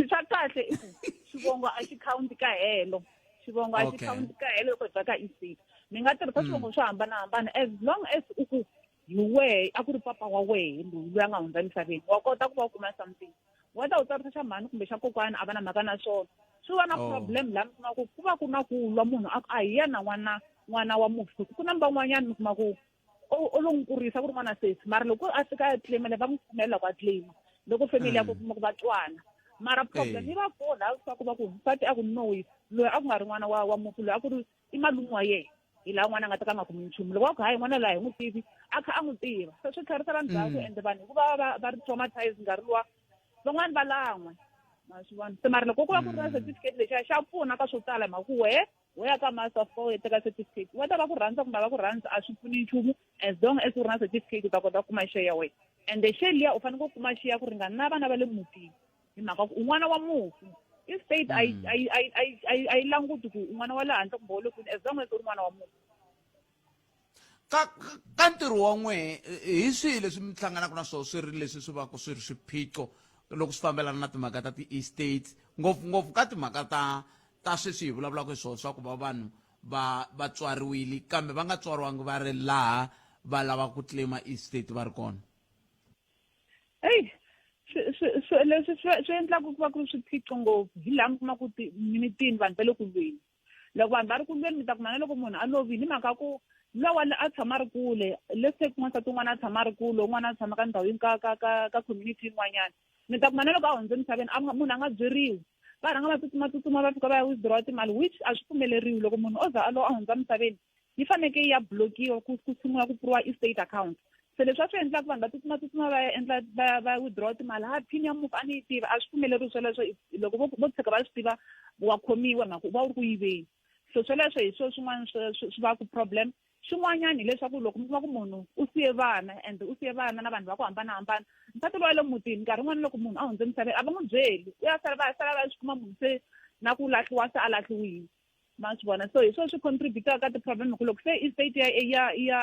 swa kahle i ku xivongo a xi count ka helo xivongo a xi count ka helo loko hi bya ka EC mi nga tirhisa swivongo swo hambanahambana as long as u ku hi wehe a ku ri papa wa wehe loyi loyi a nga hundza emisaveni wa kota ku va u kuma something whether u tsarisa xa mhani kumbe xa kokwana a va na mhaka na swona swi va na oh. problem laha mi kuma ku ku va ku na ku lwa munhu a ku a hi yena n'wana n'wana wa mufi ku na van'wanyana mi kuma ku o lo n'wi kurisa ku ri n'wana sesi mara loko a fika a claim-a va n'wi pfumelela ku a claim loko family ya ku mm. kuma ku va twana Mara problem yi va kona laha swa ku va ku nsati a ku no loyi a ku nga ri n'wana wa wa mufi loyi a ku ri i malume wa yena hi laha n'wana a nga ta ka a nga kumi nchumu loko va ku hayi n'wana loyi a hi n'wi tivi a kha a n'wi tiva se swi tlherisela ndzhaku ende vanhu hikuva va va ri traumatized nkarhi luwa van'wani va lan'we ma swi vona se mara loko ku va ku ri na certificate lexiya xa pfuna ka swo tala hi mhaka ku wehe wo ya ka master of u ya teka certificate wa ta va ku rhandza kumbe a va ku rhandza a swi pfuni nchumu as long as u ri na certificate u ta kota ku kuma share ya wena ende share liya u fanele ku kuma share ku ringana na vana va le mutini hi mhaka ku un'wana wa mufi i state a yi a yi a yi a yi a yi a yi languti ku un'wana wa le handle kumbe wa le kwini as long as u ri n'wana wa mufi ka ka ntirho wa n'wehe hi swihi leswi mi hlanganaka na swona swi ri leswi swi va ku swi ri swiphiqo loko swi fambelana na timhaka ta ti-estates ngopfungopfu ka timhaka ta ta sweswi hi vulavulaka hi swona swa ku va vanhu va va tswariwile kambe va nga tswariwangi va ri laha va lava ku claima estate va ri kona eyi leswi swi endlaka ku va ku ri swiphiqo ngopfu hi laha mi kuma ku mimitini vanhu va le ku lweni loko vanhu va ri ku lweni mi ta kuma na loko munhu a lovile hi mhaka ku lowa a tshama a ri kule let's say n'wansati un'wana a tshama a ri kule un'wana a tshama ka ndhawu yi ka ka ka ka community yin'wanyana mi ta kuma na loko a hundze emisaveni a munhu a nga byeriwi va rhanga va tsutsuma tsutsuma va fika va ya withdraw timali which a swi pfumeleriwi loko munhu o za a lo a hundza emisaveni yi faneke yi ya blockiwa ku ku sungula ku pfuriwa estate account se leswi a swi endlaka vanhu va tsutsuma tsutsuma va ya endla va ya va ya withdraw timali ha pin ya mufi a ni yi tiva a swi pfumeleriwi sweleswo loko vo vo tshika va swi tiva wa khomiwa mhaka u va u ri ku yiveni so sweleswo hi swo swin'wana swi swi va ku problem xin'wanyana hileswaku loko mi kuma ku munhu u siye vana and u siye vana na vanhu va ku hambanahambana nsati loyi wa le mutini nkarhi wun'wani loko munhu a hundze emisaveni a va n'wi byeli u ya sala va ya sala va swi kuma munhu se na ku lahliwa se a lahliwile ma swi vona so hi swona swi contributaka ka ti-problem hi ku loko se estate ya ya ya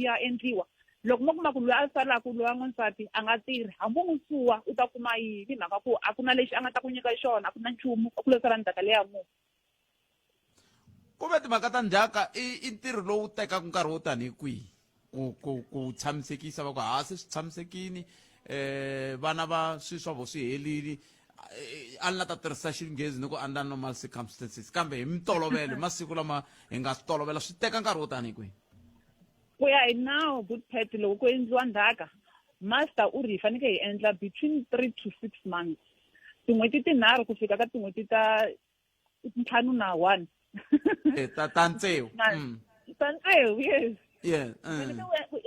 ya endliwa loko mo kuma ku loyi a salaka loyi wa n'wansati a nga tirhi hambi u n'wi suwa u ta kuma yini hi mhaka ku a ku na lexi a nga ta ku nyika xona a ku na nchumu a ku lo sala ndzhaka leya mufi ku ve timhaka ta ndzhaka i i ntirho lowu tekaka nkarhi wo tanihi kwihi ku ku ku tshamisekisa va ku ha se swi tshamisekini eh vana va swi swa vo swi helile eh, a ni la ta tirhisa xinghezi ni ku under normal circumstances kambe hi mitolovelo hi masiku lama hi nga swi tolovela swi teka nkarhi wo tanihi kwihi ku ya hi nawu good pet loko ku endliwa ndzhaka master u ri hi fanekele hi endla between 3 to 6 months tin'hweti tinharhu ku fika ka tin'hweti ta ntlhanu na one eh, ta ta tsevu Ta tsevu yes yeah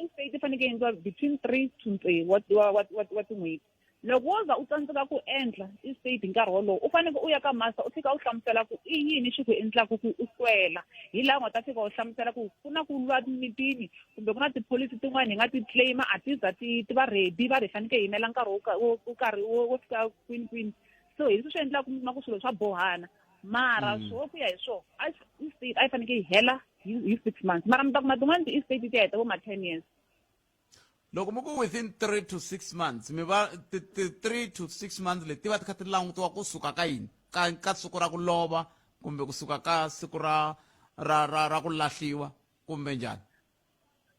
estate fanekele endliwa between 3 to tsevu wa wa wa wa tin'hweti loko wo za u tsandzeka ku endla estate hi nkarhi wolowo u faneke u ya ka master u fika u hlamusela ku i yini xi ku endlaka ku u hlwela hi laha u nga ta fika u hlamusela ku ku na ku lwa mitini kumbe ku na tipholisi tin'wana hi nga ti claim a ti za ti ti va ready va ri hi faneke hi yimela nkarhi wo wo karhi wo fika kwini kwini so hi leswi swi endlaka mi kuma ku swilo swa bohana mara swo ku ya hi swona a estate a yi faneke yi hela hi 6 months mara mi ta kuma tin'wana ti-estate ti heta vo ma 10 years loko mi ku within 3 to 6 months mi va ti 3 to 6 months leti va ti kha ti langutiwa kusuka ka yini ka ka siku ra ku lova kumbe kusuka ka siku ra ra ra ra ku lahliwa kumbe njhani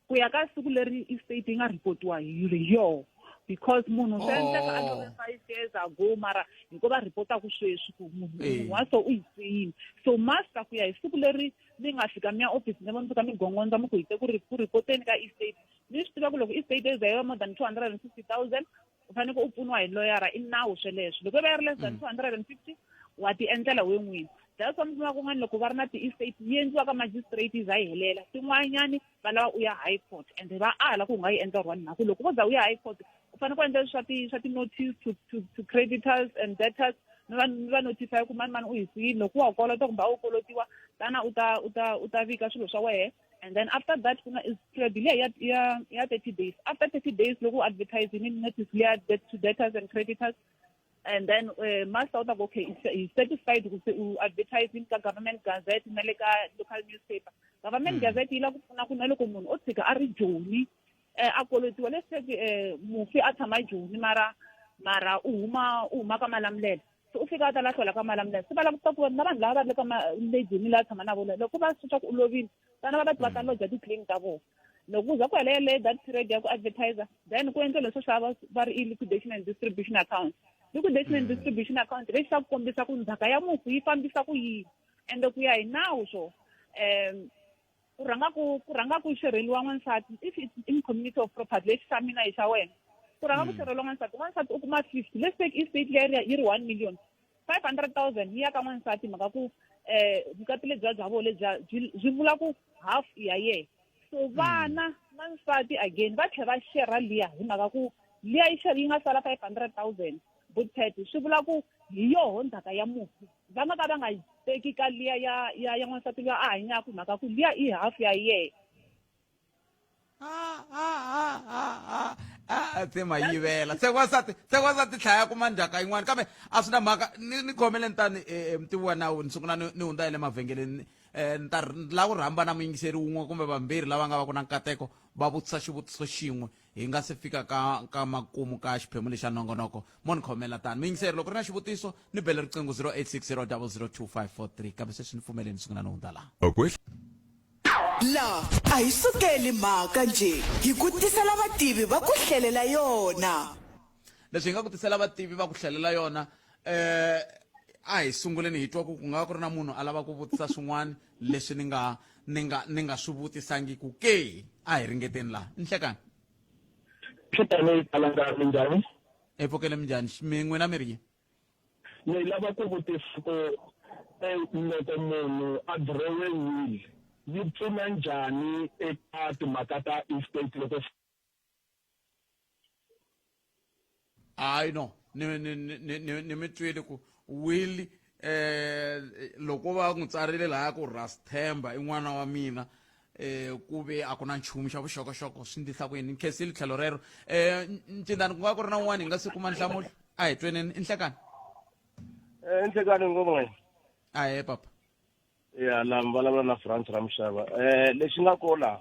ku ya ka siku leri estate yi nga reportiwa hi yoho because munhu swi endleka a love 5 years ago mara hikuva reportaku sweswi ku munhu wa so u yi siyini so master ku ya hi siku leri mi nga fika mi ya office ni mi fika mi gongondza mi ku hi te ku ku ripoteni ka estate mi swi tiva ku loko estate yi za yi va more than 250,000 u faneke u pfuniwa hi loyara i nawu sweleswo loko va yi ri less than 250 wa ti endlela we n'wini that's why mi kuma kun'wana loko va ri na ti-estate yi endliwa ka magistrate yi za yi helela tin'wanyani va lava u ya high court and va ala ku u nga yi endla rhwani mhaka loko vo za u ya high court u fanele ku endla swa ti swa ti-notice to creditors and debtors mi va mi va notify ku mani mani u hi siyile loko wa kolota kumbe a wu kolotiwa tana u ta u ta u ta vika swilo swa wehe and then after that ku na is period liya ya ya ya 30 days after 30 days loko u advertise ni notice liya debt to debtors and creditors and then master u ta ku okay is satisfied ku se u advertising ka government gazette na le ka local newspaper government gazette yi la ku pfuna ku na loko munhu o tshika a ri joni a kolotiwa let's say mufi a tshama joni mara mara u huma u huma ka Malamulele se u fika a ta lahliwa la ka Malamulele se va lava ku ta ku na vanhu lava va le ka le joni la tshama na vona loko va swi twa ku u lovile vana va va va ta loja ti-claim ta vona loko ku za ku hela yeleyo that period ya ku advertiser then ku endla leswo swa va ri i liquidation and distribution account liquidation and distribution account lexi xa ku kombisa ku ndzhaka ya mufi yi fambisa ku yini ende ku ya hi nawu swo ku rhanga ku ku rhanga ku xerheliwa n'wansati if it's in community of property lexi xa mina hi xa wena Ku rhanga ku xerheliwa n'wansati, n'wansati u kuma 50. Let's take estate liya yi ri 1 million. 500,000 yi ya ka n'wansati mhaka ku eh vukati lebyiya bya vona lebyiya byi byi vula ku half i ya yena. So vana na nsati again va tlhela va share liya hi mhaka ku liya yi yi nga sala 500,000 Bookpad swi vula ku hi yoho ndzhaka ya mufi va nga ka va nga yi teki ka liya ya ya ya n'wansati luya a hanyaka hi mhaka ku liya i half ya yena. Se ma yivela se wansati se wansati tlhaya kuma ndzhaka yin'wana kambe a swi na mhaka ni ni khomeleni tani eh, eh, mutivi wa nawu ni sungula ni ni hundza ya le mavhengeleni um ni ta ni lava ku rhamba na muyingiseri wun'we kumbe vambirhi lava nga va ku na nkateko va vutisa xivutiso xin'we hi nga se fika ka ka makumu ka xiphemu lexa nongonoko mo ni khomela tani muyingiseri loko ri na xivutiso ni bele riqingho 0860 002543 kambe sweswi ni pfumeleni sungula ni hundza laha La a hi sukeli mhaka njhe, hi ku tisela vativi va ku hlelela yona. Leswi hi nga ku tisela vativi va ku hlelela yona eh a hi sunguleni hi twa ku ku nga va ku ri na munhu a lava ku vutisa swin'wana leswi ni nga ni nga ni nga swi vutisangiku ke a hi ringeteni laha nhlekani Nhlikani Kalanga minjhani? Hi pfukile minjhani mi n'wina mi ri yini? Ni lava ku vutisa ku eh, loko munhu a dirowe will yi pfuna njhani eka timhaka ta estate loko hayi no ni ni ni ni ni mi twile ku will eh loko va n'wi tsarile laya ku Rasthemba i n'wana wa mina eh ku ve a ku na nchumu xa vuxokoxoko swi ndlisa ku yini ni khensile tlhelo rero eh ncindani ku nga ku ri na un'wana hi nga se kuma nhlamulo a hi tweneni i nhlekani Eh, nhlekani ngopfu n'we ahe papa ya la mi vulavula na France Ramushava eh lexi nga ko la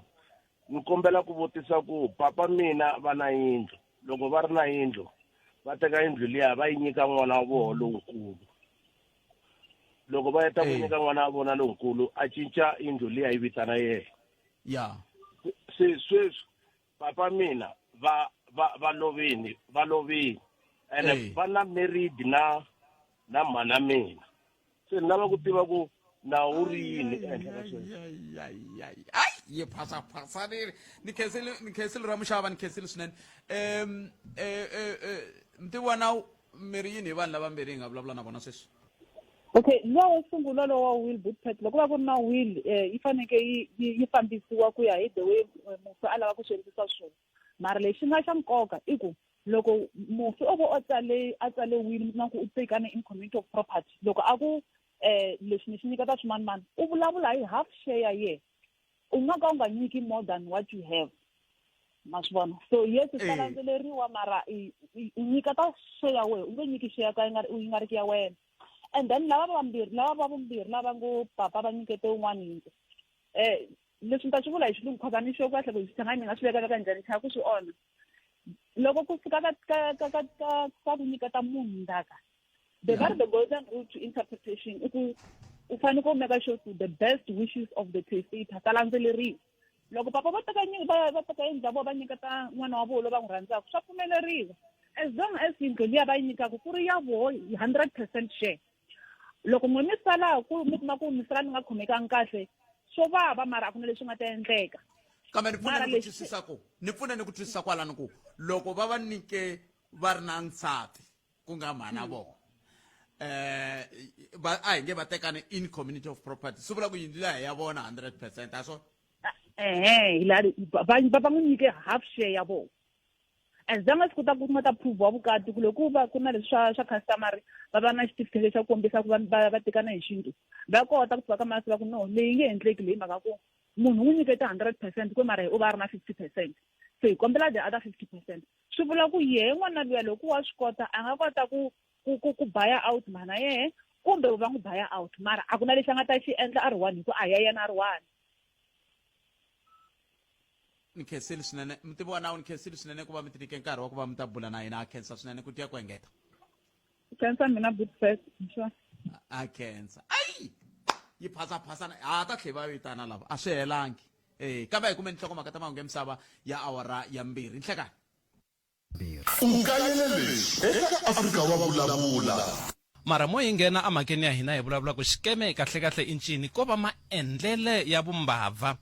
ni kombela ku vutisa ku papa mina va na yindlu loko va ri na yindlu va teka yindlu liya va yi nyika n'wana wa vona lonkulu loko va heta ku eh. nyika n'wana wa vona lonkulu a cinca yindlu liya yi vitana yena ya se sweswi papa mina va va va lovini va lovini ene eh. va na married na na mhana mina se ni lava ku tiva ku nawu wu ri yini ehenhla ka sweswo ayi yi phasaphasanile ni khensile ni khensile ra muxava ni khensile swinene um mutivi wa nawu mi ri yini hi vanhu lavambirhi hi nga vulavula na vona sweswi okay luwa wo sungula lowa will bootpet loko va ku ri na will um yi faneke yi yi fambisiwa ku ya hi the way eh, mufi a lava ku swi endlisa swona mara lexi nga xa nkoka i ku loko mufi o vo o tsale a tsale will mi kuma ku u tekane in community of property loko a ku um leswi ni swi nyiketa swimanimani u vulavula hi half share ya yena u nga ka u nga nyiki more than what you have ma swi vona so yes swi ta eh. landzeleriwa mara u nyika ta share ya wena u nge nyiki share ka yi nga ri ki ya wena and then lava vambirhi lava va vumbirhi lava ngo papa va nyikete un'wana yindlu um leswi ni ta swi vula hi xilungu cause a ni sure kahle ku hi xithangani ni nga swi veka veka njhani chava ku swi onha loko ku fika ka ka ka ka ka ka ku nyiketa munhu ndzhaka the yeah. the golden rule to interpretation i ku u fanele ku make sure to the best wishes of the testator ta landzeleriwa loko papa va teka va va teka yindlu ya vona va nyiketa n'wana wa vona loyi va n'wi rhandzaka swa pfumeleriwa as long as yindlu liya va yi nyikaka ku ri ya voho hi 100% share loko n'we mi sala ku mi kuma ku mi sala mi nga khomekangi kahle swo vava mara a ku na leswi nga ta endleka kambe ni pfune ni ku twisisa ku ni pfune ni ku twisisa kwalano ku loko va va nyike va ri na nsati ku nga mhana hmm. vona eh va a hi nge va tekane in community of property swi vula ku yindlu liya ya vona 100 percent a swona ehe va va n'wi nyike half share ya vona as long as ku ta ku nga ta prove vukati ku loko va ku na leswi swa swa customary va va na xitifiketi xa ku kombisa ku va va va tekana hi xintu va kota ku fika ka masi va ku no leyi nge endleki leyi mhaka ku munhu n'wi nyikete 100% ku mara u va a ri na 50% se hi kombela the other 50% swi vula ku yehe n'wana luya loko wa swi kota a nga kota ku ku ku ku buya out mhana yehe kumbe va n'wi buya out mara a ku na lexi a nga ta xi endla a ri one hi ku a ya yena a ri one ni khensile swinene mutivi wa nawu ni khensile swinene ku va mi tinike nkarhi wa ku va mi ta bula na hina a khensa swinene ku tiya ku engeta khensa mina good first sure a khensa ayi yi phasaphasana ha ta tlhe va vitana lava a swi helangi eh kambe hi kumeni nhlokomhaka ta mahungu ya misava ya awara ya mbirhi nhlekani U kayele leswi eka Afrika wa Vulavula. Mara mo hi nghena emhakeni ya hina hi vulavula ku xikeme kahle-kahle i ncini, ko va maendlele ya vumbabva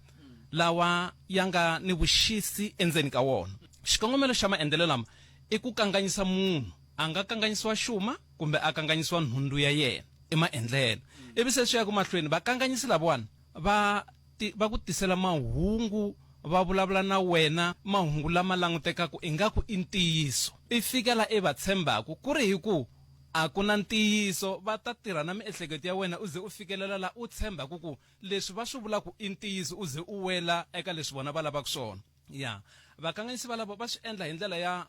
lawa ya nga ni vuxisi endzeni ka wona. Xikongomelo xa maendlelo lama i ku kanganyisa munhu a nga kanganyisiwa xuma kumbe a kanganyisiwa nhundzu ya yena i maendlelo ivi se swi ya ku mahlweni vakanganyisi lavawani va ti, va ku tisela mahungu va vulavula na wena mahungu lama langutekaka ingaku i ntiyiso i fika la i va tshembaku ku ri hi ku a ku na ntiyiso va ta tirha na miehleketo ya wena u ze u fikelela la u tshembaku ku leswi va swi vulaka i ntiyiso u ze u wela eka leswi vona va lavaka swona ya vakanganyisi valavo va swi endla hi ndlela ya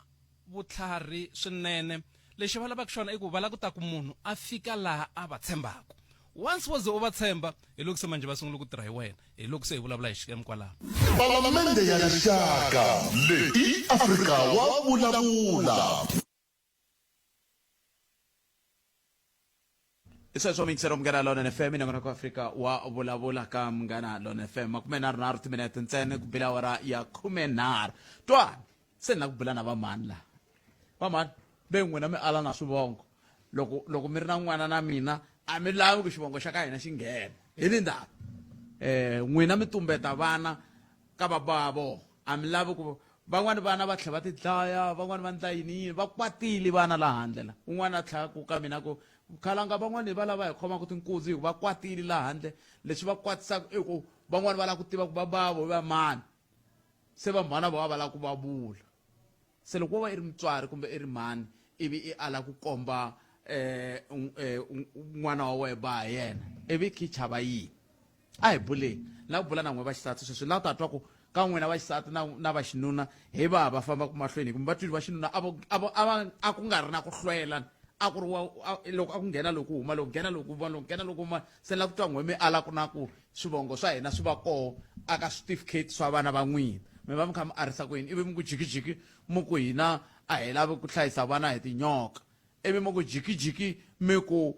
vutlhari swinene lexi va lavaka xona i ku va lava ku ta ku munhu a fika laha a va tshembaka once wo ze u va tshemba hi loko se manjhe va sungula ku tirha hi wena hi loko se hi vulavula hi xikwembu kwalaho Palamende ya Rixaka leyi i Afrika wa vulavula. I sweswo miyingisero munghana lona fm nongonoko afrika wa vulavula ka munghana lona fm makumenharhunharhu timinete ntsena ku bile awara ya khumenharhu twani se ni la ku bula na vamhani laha vamhani ve n'wina mi ala na swivongo loko loko mi ri na n'wana na mina a mi lavi ku xivongo xa ka hina xi nghena hi ni ndhawu um n'wina mi tumbeta vana ka vabavo a mi lavi ku van'wani vana va tlhela va tidlaya van'wani va ndla yini yini va kwatile vana laha handle la un'wana a tlhela ku ka mina ku khalanga van'wani hi va lava hi khomaka tinkuzi hi ku va kwatile laha handle leswi va kwatisaka i ku van'wani va lava ku tiva ku vabavo i va mani se vamhana vo a va lava ku va vula se loko wo va i ri mutswari kumbe i ri mhani ivi i ala ku komba um n'wana wa wena ba yena ivi khi chava yini a hi buleni la ku bula na n'we va xisati sweswi la u ta twa ku ka n'wina va xisati na na va xinuna hi va va fambaka mahlweni kumbe va twile va xinuna a vo a vo a va a ku nga ri na ku hlwela a ku ri wa loko a ku nghena loko huma loko nghena loko huma loko nghena loko huma se la ku twa n'we mi ala ku na ku swivongo swa hina swi va koho aka switifiketi swa vana va n'wina mi va mi kha mi arisa ku yini ivi mi ku jikijiki mi ku hina a hi lavi ku hlayisa vana hi tinyoka ivi mi ku jikijiki mi ku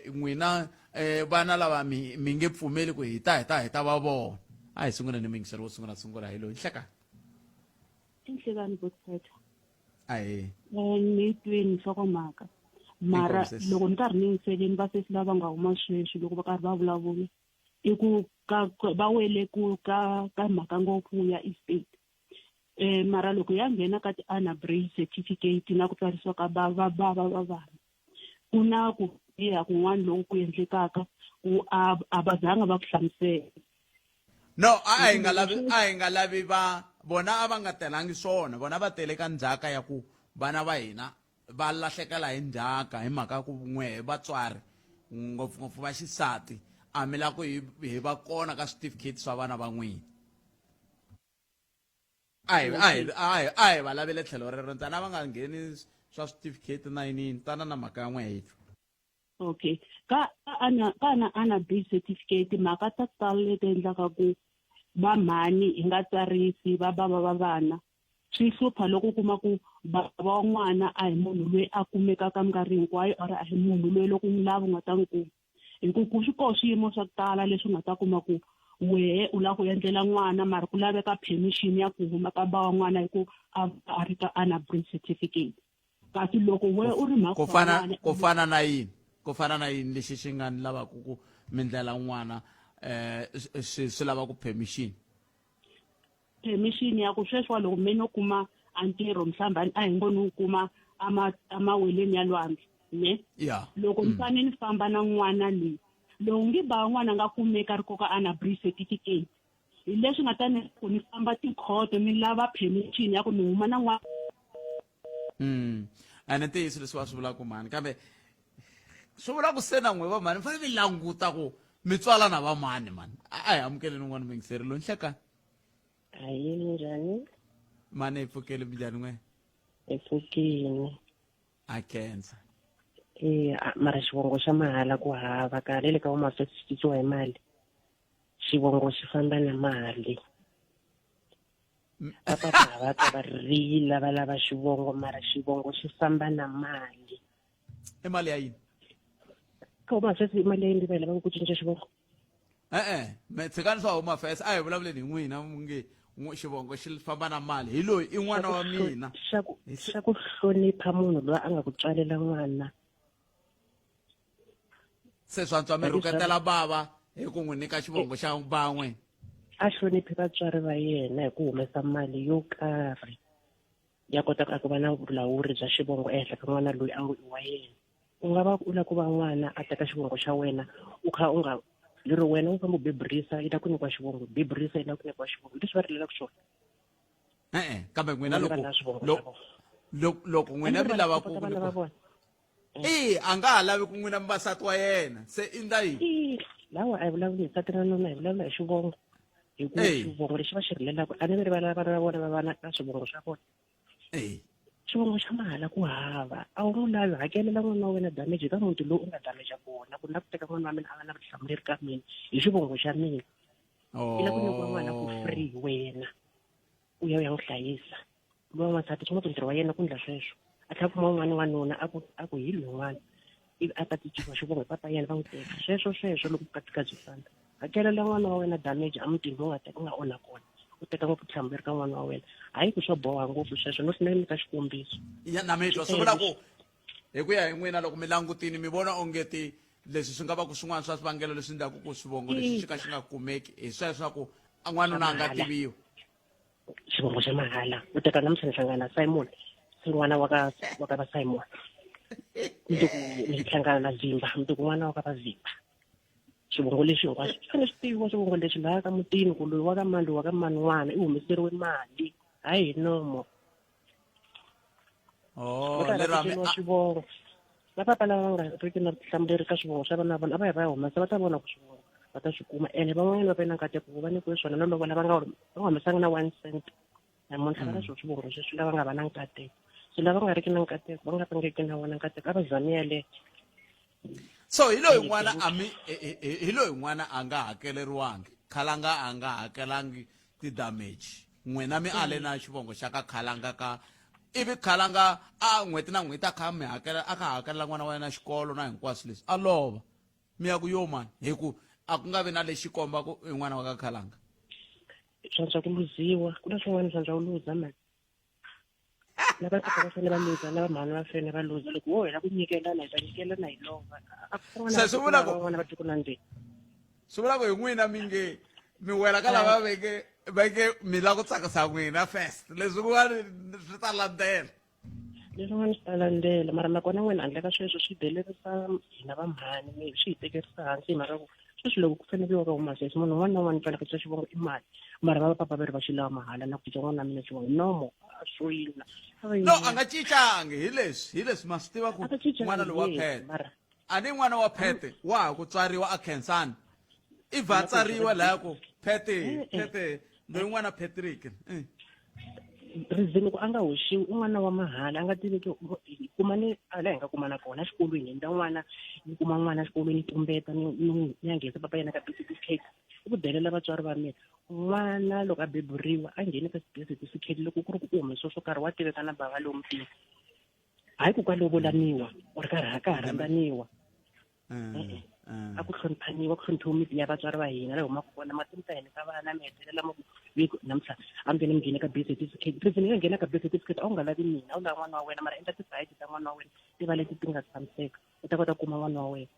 um n'wina um vana lava mi mi nge pfumeli ku hi ta hi ta hi ta va vona a hi sungula ni muyingiseri wo sungula sungula hi loyi nhlekani Inhlekani bothetha ahee ni twini nhlokomhaka mara Inkomu, sesi. loko ni karhi ni yingiseleni vasesi lava nga huma sweswi loko va karhi va vulavula i ku ka va wele ku ka ka mhaka ngopfu ya estate eh mara loko ya nghena ka ti-unabridged certificate na ku tsarisiwa ka va va va va va vana ku na ku biha kun'wana loku ku endlekaka ku a a va zanga va ku hlamusela no a a hi nga lavi a hi nga lavi va vona a va nga telangi swona vona va tele ka ndzhaka ya ku vana va hina va lahlekela hi ndzhaka hi mhaka ku n'we vatswari ngopfungopfu va xisati a mi la ku hi hi va kona ka switifiketi swa vana va n'wina a hi a hi a hi a hi va lavele tlhelo rero ntsena a va nga ngheni swa switifiketi na yiniyini tana na mhaka ya n'we hi twa okay ka ka ana ka na ana b certificate mhaka ta ku tala leti endlaka ku va mhani hi nga tsarisi va bava va vana swi hlupha loko u kuma ku bava wa n'wana a hi munhu loyi a kumekaka minkarhi hinkwayo or a hi munhu loyi loko u n'wi lava u nga ta n'wi kuma hi ku ku swi koho swiyimo swa ku tala leswi u nga ta kuma ku wehe u lava ku endlela n'wana mara ku laveka permission ya ku huma ka ba wa n'wana hi ku a a ri ka ana birth certificate kasi loko we u ri mhaka ku fana ku fana na yini ku fana na yini lexi xi nga ni lavaka ku mi ndlela n'wana eh swi swi lava ku permission Permission ya ku sweswiwa loko me no kuma a ntirho mhlawumbi a hi ngo ni wu kuma amaweleni ya lwandle ne yeah. loko ni fanele ni famba na n'wana loyi loko ngi ba n'wana nga kumeka a ri koka a na birth certificate hi leswi nga ta ni ku ni famba tikhoto ni lava permission ya ku ni huma na n'wana Ene ntiyiso leswi va swi vulaka mhani kambe swi vula ku se na n'we va mhani mi fanele mi languta ku mi tswala na va mani mani a hi amukeleni un'wana muyingiseri loyi nhlekani Ahee, minjhani? Mani hi pfukeli minjhani n'we Hi pfukini. A khensa. Eya, mara xivongo xa mahala ku hava ka le ka Home Affairs xi cinciwa hi mali. Xivongo xi famba na mali. Papa va va twa va rila va lava xivongo mara xivongo xi famba na mali. I mali ya yini? Ka Home Affairs i mali ya yini leyi va yi lavaka ku cinca xivongo? E-e, me tshikani swa Home Affairs a hi vulavuleni hi n'wina nge xivongo xi famba na mali hi loyi i n'wana wa mina. Xa ku xa ku hlonipha munhu loyi a nga ku tswalela n'wana. Se swa antswa mi rhuketela bava hi ku n'wi nyika xivongo xa van'we. A hloniphi vatswari va yena hi ku humesa mali yo karhi. ya kota ku va na vulawuri bya xivongo ehenhla ka n'wana loyi a ngo i wa yena. U nga va u lava ku va n'wana a teka xivongo xa wena u kha u nga lero wena u famba u beburisa yi lava ku nyikiwa xivongo beburisa yi lava ku nyikiwa xivongo leswi va rilelaka swona. E-e kambe n'wina loko loko n'wina mi lava ku e a nga ha lavi ku n'wina mi va nsati wa yena se i ndla yini lawa a hi vulavuli hi nsati na nuna hi vulavula hi xivongo hi ku xivongo lexi va xi rilelaka a ni ve ri vana vana va vona va va na swivongo swa vona xivongo xa mahala ku hava a wu n'wi lavi hakelela n'wana wa wena damage ka muti lowu u nga damage kona ku na ku teka n'wana wa mina a va na vutihlamuleri ka mina hi xivongo xa mina i la ku nyikiwa n'wana for free wena u ya u ya n'wi hlayisa lowa n'wansati swi ngo ku ntirho wa yena ku ndla sweswo a tlhela kuma un'wana wanuna a ku a ku hi loyi n'wana ivi a ta cinciwa xivongo hi papa yena va n'wi teka sweswo sweswo loko vukati ka byi famba hakelela n'wana wa wena damage emutini lowu nga ta u nga onha kona u teka ngopfu vutihlamuleri ka n'wana wa wena hayi ku swo boha ngopfu sweswo no hlina nyika xikombiso ya na mi twa swi vula ku hi ku ya hi n'wina loko mi langutini mi vona ongeti leswi swi nga va ku swin'wana swa swivangelo leswi endlaku ku swivongo lexi xi ka xi nga kumeki hi sweswo ku n'wanuna a nga tiviwi xivongo xa mahala u teka namuntlha ni hlangana na Simon se n'wana wa ka wa ka va Simon mundzuku ni hlangana na Zimba mundzuku n'wana wa ka va Zimba xivongo lexi hinkwaswo swi fanele swi tiviwa swivongo leswi laha ka mutini ku loyi wa ka mani loyi wa ka mani n'wana i humeseriwe mali hayi hi nomo Oh, va ta lero rhanga ku swivongo va papa lava va nga riki na vutihlamuleri ka swivongo swa vana va vona a va yi va ya humesa va ta vona ku swivongo va ta swi kuma ene van'wanyana va ve na nkateko ku va nyikiwe swona na loko lava nga va nga humesanga na one cent namuntlha va na swona swivongo sweswi lava nga va na nkateko so lava nga riki na nkateko va nga vangeki na wona nkateko a va zami yaleyo so hi loyi n'wana a mi hi loyi n'wana a nga hakeleriwangi khalanga a nga hakelangi ti-damage n'wina mi ale na xivongo xa ka khalanga ka ivi khalanga a n'hweti na n'hweti a kha mi hakela a kha hakelela n'wana wa yena xikolo na hinkwaswo leswi a lova mi ya ku yo mani hi ku a ku nga vi na lexi komba ku i n'wana wa ka khalanga swantswa ku luziwa ku na swin'wana swantswa ku luza mani na va va fanele va luza na va mhani va fanele va luza loko wo hela ku nyikelana hi ta nyikelana hi lova Se swi vula ku- van'wana va tiko na ndzeni swi vula ku hi n'wina mi nge mi wela ka lava veke veke mi lava ku tsakisa n'wina first leswi kun'wana swi ta landzela leswin'wana swi ta landzela mara nakona n'wina handle ka sweswo swi delerisa hina va mhani mi swi hi tekerisa hansi hi mhaka ku sweswi loko ku fanele ku yiwa ka home affairs munhu un'wana na un'wana u fanele ku cinca xivongo i mali mara va papa va ri va xi lava mahala na ku cinca n'wana wa mina xivongo nomo a soyina no a nga cincangi hi leswi hi leswi ma swi tiva ku n'wana loyi wa phete a ni n'wana wa phete wa ha ku tswariwa a khensani i vha tsariwa laya ku phete phete loyi n'wana patrick Reason ku a nga hoxiwi i n'wana wa mahala a nga tiveki kuma ni la hi nga kumana kona exikolweni ni ta n'wana ni kuma n'wana exikolweni ni tumbeta ni ni ni ya nghenisa papa yena ka birth certificate i ku delela vatswari va mina n'wana loko a beburiwa a ngheni ka birth certificate loko ku ri ku u humesiwa swo karhi wa tiveka na bava lomu mutini hayi ku ka lovolaniwa or ka ka ha rhandzaniwa E-e. A ku hloniphaniwa ku hloniphiwa miti ya vatswari va hina la humaka kona matimu ta hina ka vana mi hetelela ma ku veku namuntlha a mi mi nghene ka birth certificate reason yo nghena ka birth certificate a wu nga lavi mina a wu lava n'wana wa wena mara endla ti-side ta n'wana wa wena ti va leti ti nga tshamiseka u ta kota ku kuma n'wana wa wena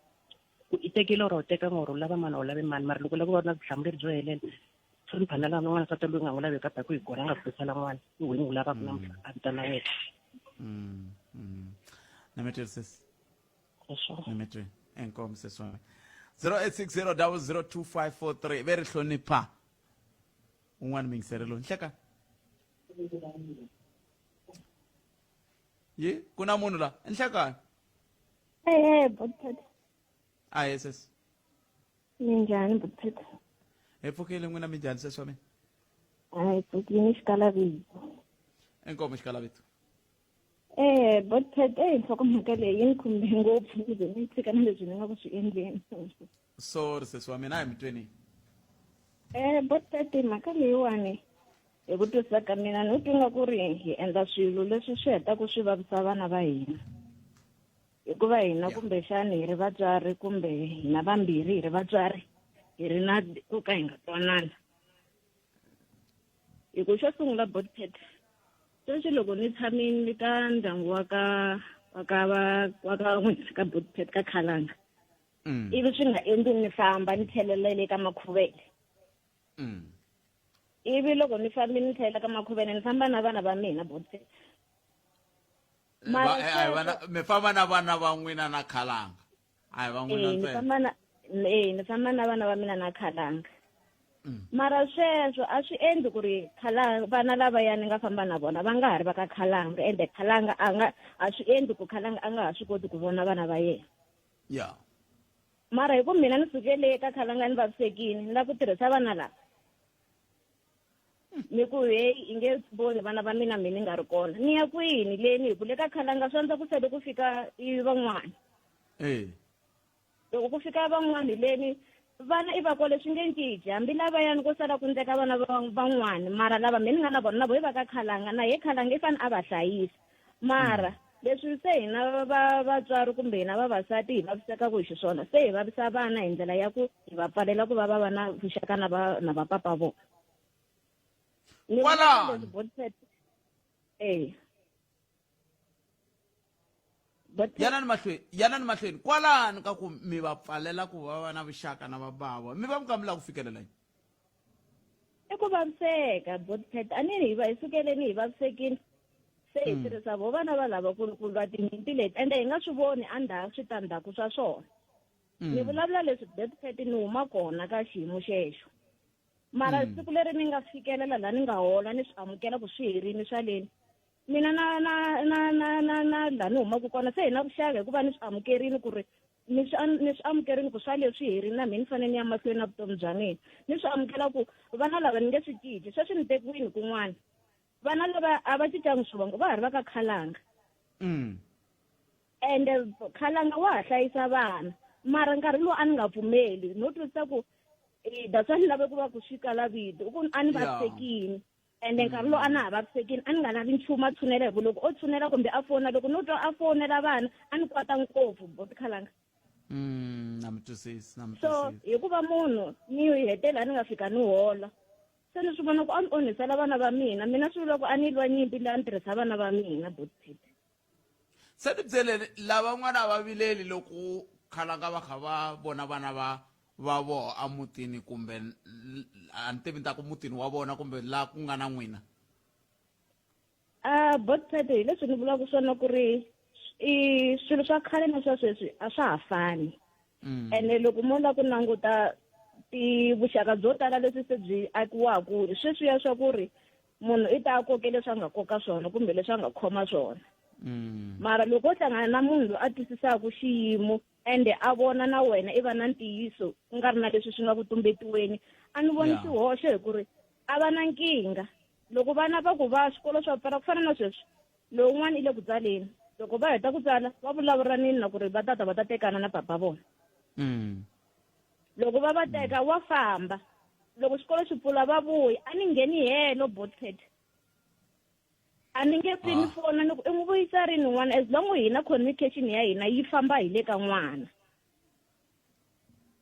ku i tekile or a wu tekanga or u lava mani a wu lavi mani mara loko u lava ku va na vutihlamuleri byo helela hlonipha na lava n'wana nsati loyi nga n'wi laveki a baku hi kona a nga kurisela n'wana i wena u lavaka namuntlha a vitana wena na mi twisisa Nimitri inkomu sesi wami 0860002543 ve ri hlonipha un'wana mingiseri loyi nhleka yi ku na munhu la nhlekani Ehe, Botpet. ahe sesi Minjhani Botpet? hi pfukile n'wina minjhani sesi wa mina Hayi, pfukile xikalavito. inkomu xikalavito Eh, Botpet, eh, nhlokomhaka leyi yi ni khumbe ngopfu ni ze ni tshika na leswi ni nga ku swi endleni. Sorry sesi wa mina a hi mi tweni. Eh, Botpet, mhaka leyiwani hi ku twisisa ka mina ni twa nga ku ri hi endla swilo leswi swi hetaka swi vavisa vana va hina. Hikuva hina kumbexani hi ri vatswari kumbe hina vambirhi hi ri vatswari hi ri na ku ka hi nga twanani. Hi ku xo sungula Botpet sweswi loko ni tshamile ka ndyangu wa ka wa ka va wa ka n'wina ka Botpet ka Khalanga ivi swi nga endli ni famba ni tlhelela le ka Makhuvele ivi loko ni fambile ni tlhelela ka Makhuvele ni famba na vana va mina Botpet. Mara Va- eh, a hi vana- mi famba na vana va n'wina na khalanga a hi va n'wina Eh, ni ntsena famba na eh ni famba na vana va mina na khalanga mara sweswo a swi endli ku ri khalanga vana lavaya ni nga famba na vona va nga ha ri va ka khalanga ende khalanga a nga a swi endli ku khalanga a nga ha swi koti ku vona vana va yena ya mara hi ku mina ni suke le ka khalanga ni vavisekile ni lava ku tirhisa vana lava ni ku heyi i nge voni vana va mina mi ni nga ri kona ni ya kwini leni hi ku le ka khalanga swi andza ku sele ku fika i van'wana eh loko ku fika van'wana leni vana i va kwale swi nge cinci hambi lavayani ko sala ku ndleka vana van'wana mara lava me ni nga na vona na vo i va ka khalanga na ye khalanga i fane a va hlayisa mara leswi se hina va vatswari kumbe hina vavasati hi vavisekaku hi xiswona se hi vavisa vana hi ndlela ya ku hi va pfalela ku va va va na vuxaka na va na vapapa vona ni vona Kwalano. leswi Botset eh yanani mahlweni yanani mahlweni kwalano ka ku mi va pfalela ku va va na vuxaka na vabava mi va mi ka mi lava ku fikelela yini i ku vaviseka botpet a ni hi va hi sukeleni hi vavisekile se hi tirhisa vo vana va lava ku ku lwa tinyimpi leti ende hi nga swi voni endzhaku switandzhaku swa swona ni vulavula leswi botpet ni huma kona ka xiyimo xexo mara siku leri ni nga fikelela laha ni nga hola ni swi amukela ku swi herini swa leni mina na na na na na na laha ni humaka kona se hi na vuxaka hikuva ni swi amukerini ku ri ni swi ni swi amukerini ku swa leswi herini na mina ni fanele ni ya mahlweni na vutomi bya mina ni swi amukela ku vana lava ni nge swi cinci sweswi ni tekiwini kun'wana vana lava a va cincangi swivongo va ha ri va ka khalanga ende khalanga wa ha hlayisa vana mara nkarhi lowu a ni nga pfumeli no twisisa ku eh, that's why ni lave ku va ku swi kala vito i ku a ni vavisekini ende nkarhi lowu a na ha vavisekini a ni nga lavi nchumu a tshunela hi ku loko o tshunela kumbe a fona loko no twa a fonela vana a ni kwata ngopfu botikhalanga Na mi twisisi na mi so twisisi hikuva munhu ni hetela ni nga fika ni hola se ni swi vona ku a ni onhisela vana va mina mina swi vula ku a ni lwa nyimpi leyi a ni tirhisa vana va mina botipete Se ni byeleni lavan'wana a va vileli loko khalanga va kha va vona vana va va voho emutini kumbe a ni tivi ni ta ku mutini wa vona kumbe la ku nga na n'wina a botpet hi leswi ni vulaka swona ku ri i swilo swa khale na swa sweswi a swa ha fani ene loko mo la ku languta ti vuxaka byo tala leswi se byi akiwaku hi sweswiya swa ku ri munhu i ta a koke leswi a nga koka swona kumbe leswi a nga khoma swona mara loko o hlangana na munhu loyi a twisisaka xiyimo ende a vona na wena i va na ntiyiso ku nga ri na leswi swi nga ku tumbetiweni a ni voni xihoxo hi ku ri a va na nkingha loko vana va ku va swikolo swa pfala ku fana na sweswi lowun'wana i le ku tsaleni loko va heta ku tsala va vulavuranini na ku ri va tata va ta tekana na papa vona loko va va teka wa famba loko xikolo xi pfula va vuya a ni ngheni helo botpet a ni nge pfi ni fona ni ku i n'wi vuyisa rini n'wana as long hina communication ya hina yi famba hi le ka n'wana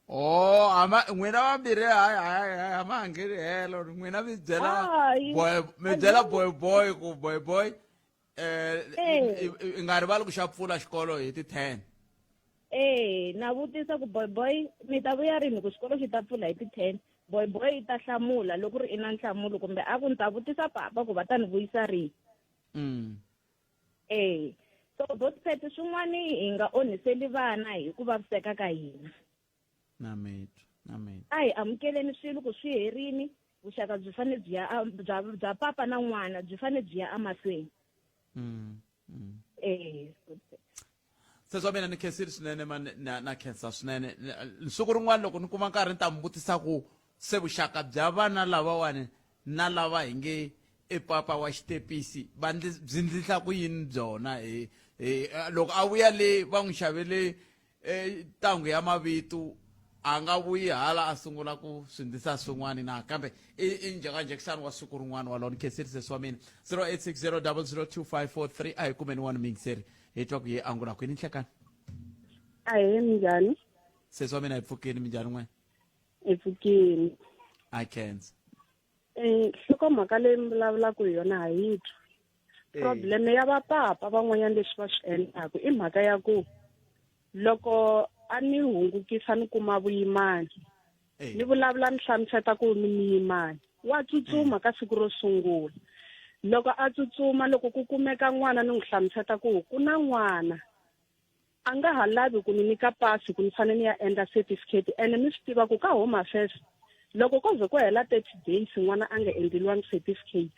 oh ama n'wina vambirhi hayi hayi hayi a ma ha ngheni helo n'wina mi byela Hayi. boy mi byela boy boy ku boy boy eh i nga rivali ku xa pfula xikolo hi ti 10 Eh, na vutisa ku boy boy mi ta vuya rini ku xikolo xi ta pfula hi ti 10 boy boy yi ta hlamula loko ri i na nhlamulo kumbe a ku ni ta vutisa papa ku va ta ni vuyisa rini eh so both pet swin'wani hi nga onhiseli vana hi ku vaviseka ka hina na mitwa na mitwa a hi amukeleni swilo ku swi herini vuxaka byi fanele byi ya bya bya papa na n'wana byi fanele byi ya emahlweni eh sesi wa mina ni khensile swinene ma na, na khensa swinene siku rin'wana loko ni kuma nkarhi ni ta mi vutisa ku se vuxaka bya vana lavawani na lava hi nge i papa wa xitepisi va byi ndlihla ku yini byona hi hi loko a vuya le va n'wi xavele eh, ntangu ya mavito a nga vuyi hala a sungula ku swindzisa swin'wana na kambe i i njhekanjhekisano wa siku rin'wana walowo ni khensile sesi wa mina 0860 002543 a hi kumeni wani miyingiseri hi twa ku ye angula kwini nhlekani Ahee, minjhani? Sesi wa mina hi pfukini minjhani n'we? Hi pfukini. A khensa. Eh, nhlokomhaka leyi mi vulavulaka hi yona ha yi twa. Problem ya vapapa van'wanyana leswi va swi endlaka i mhaka ya ku loko a ni hungukisa ni kuma vuyimani ni vulavula ni hlamuseta ku ni muyimani wa tsutsuma ka siku ro sungula. Loko a tsutsuma loko ku kumeka n'wana ni n'wi hlamuseta ku ku na n'wana a nga ha lavi ku ni nyika pasi ku ni fanele ni ya endla certificate ene mi swi tiva ku ka home affairs loko ko ze ku hela 30 days n'wana a nga endleliwangi certificate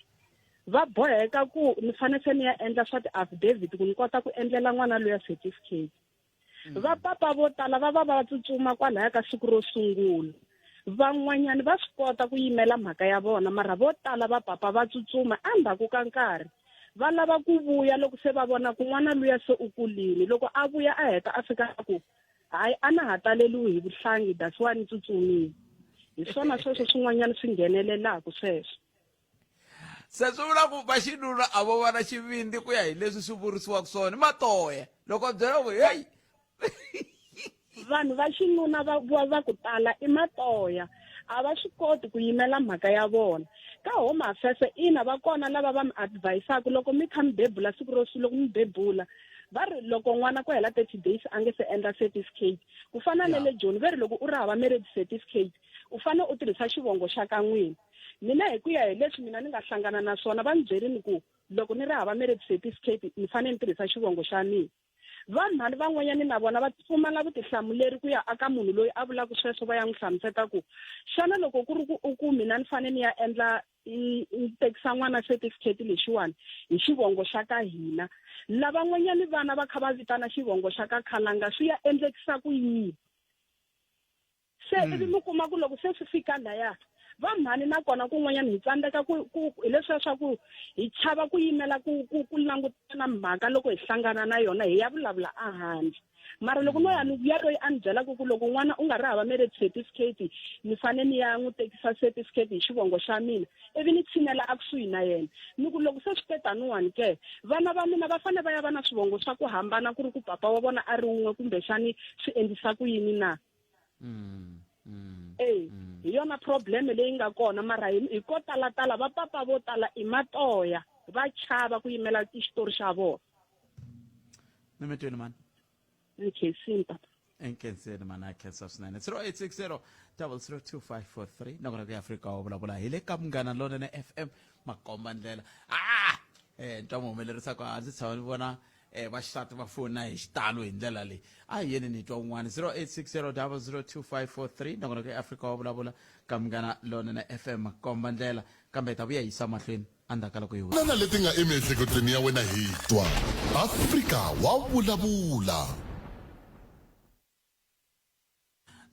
va boheka ku ni fanele se ni ya endla swa ti-affidavit ku ni kota ku endlela n'wana luya certificate mm. va papa vo tala va va va tsutsuma kwalaya ka siku ro sungula van'wanyana va swi kota ku yimela mhaka ya vona mara vo tala va papa va tsutsuma endzhaku ka nkarhi va lava ku vuya loko se va vona ku n'wana luya se u kulile loko a vuya a heta a fika a ku hayi a na ha taleliwi hi vuhlangi that's why ni tsutsumile hi swona sweswo swin'wanyana swi nghenelelaka sweswo se swi vula ku vaxinuna a vo va na xivindzi ku ya hi leswi swi vurisiwaka swona i matoya loko a byela ku heyi vanhu va xinuna va va va ku tala i matoya a va swi koti ku yimela mhaka ya vona ka home affairs ina va kona lava va mi advisaka loko mi kha mi bebula siku ro loko mi bebula va ri loko n'wana ku hela 30 days a nge se endla certificate ku fana na le joni ve ri loko u ri hava marriage certificate u fanele u tirhisa xivongo xa ka n'wina mina hi ku ya hi leswi mina ni nga hlangana na swona va ni byerini ku loko ni ri hava marriage certificate ni fanele ni tirhisa xivongo xa mina vanhwani van'wanyani na vona va pfumala vutihlamuleri ku ya aka munhu loyi a vulaka sweswo va ya n'wi hlamuseta ku xana loko ku ri ku u ku mina ni fanele ni ya endla ni tekisa n'wana certificate lexiwani hi xivongo xa ka hina lavan'wanyani vana va kha va vitana xivongo xa ka khalanga swi ya endlekisa ku yini se mm. ivi mi kuma ku loko se swi fika laya va mhani nakona kun'wanyana hi tsandzeka ku ku hi leswiya swa ku hi chava ku yimela ku ku ku langutana mhaka loko hi hlangana na yona hi ya vulavula ehandle mara loko no ya ni ya loyi a ni byelaka ku loko n'wana u nga ri hava marriage certificate ni fane ni ya n'wi tekisa certificate hi xivongo xa mina ivi ni tshinela ekusuhi na yena ni ku loko se swi te taniwani ke vana va mina va fane va ya va na swivongo swa ku hambana ku ri ku papa wa vona a ri wun'we kumbexani swi endlisa ku yini na mm, mm, e hi yona problem leyi nga kona mara hi ko talatala va papa vo tala i matoya va chava ku yimela xitori xa vona ni mi twini mani ni khensini papa enkhenseni mani a khensa swinene 0860 002543 nakona ku ya afrika wa vulavula hi le ka munghana lonene fm makomba ndlela ah eh ni twa muhumelerisa ku a ndzi tshama ni vona eh va xisati va fona hi xitalo hi ndlela leyi a hi yeni ni twa un'wana 0860002543 nakona ku eafrika wa vulavula ka munghana lonene fm komba ndlela kambe hi ta vuya yisa mahlweni endzhaku ka loko hi Na leti nga emiehleketweni ya wena hi twa. Afrika wa vulavula.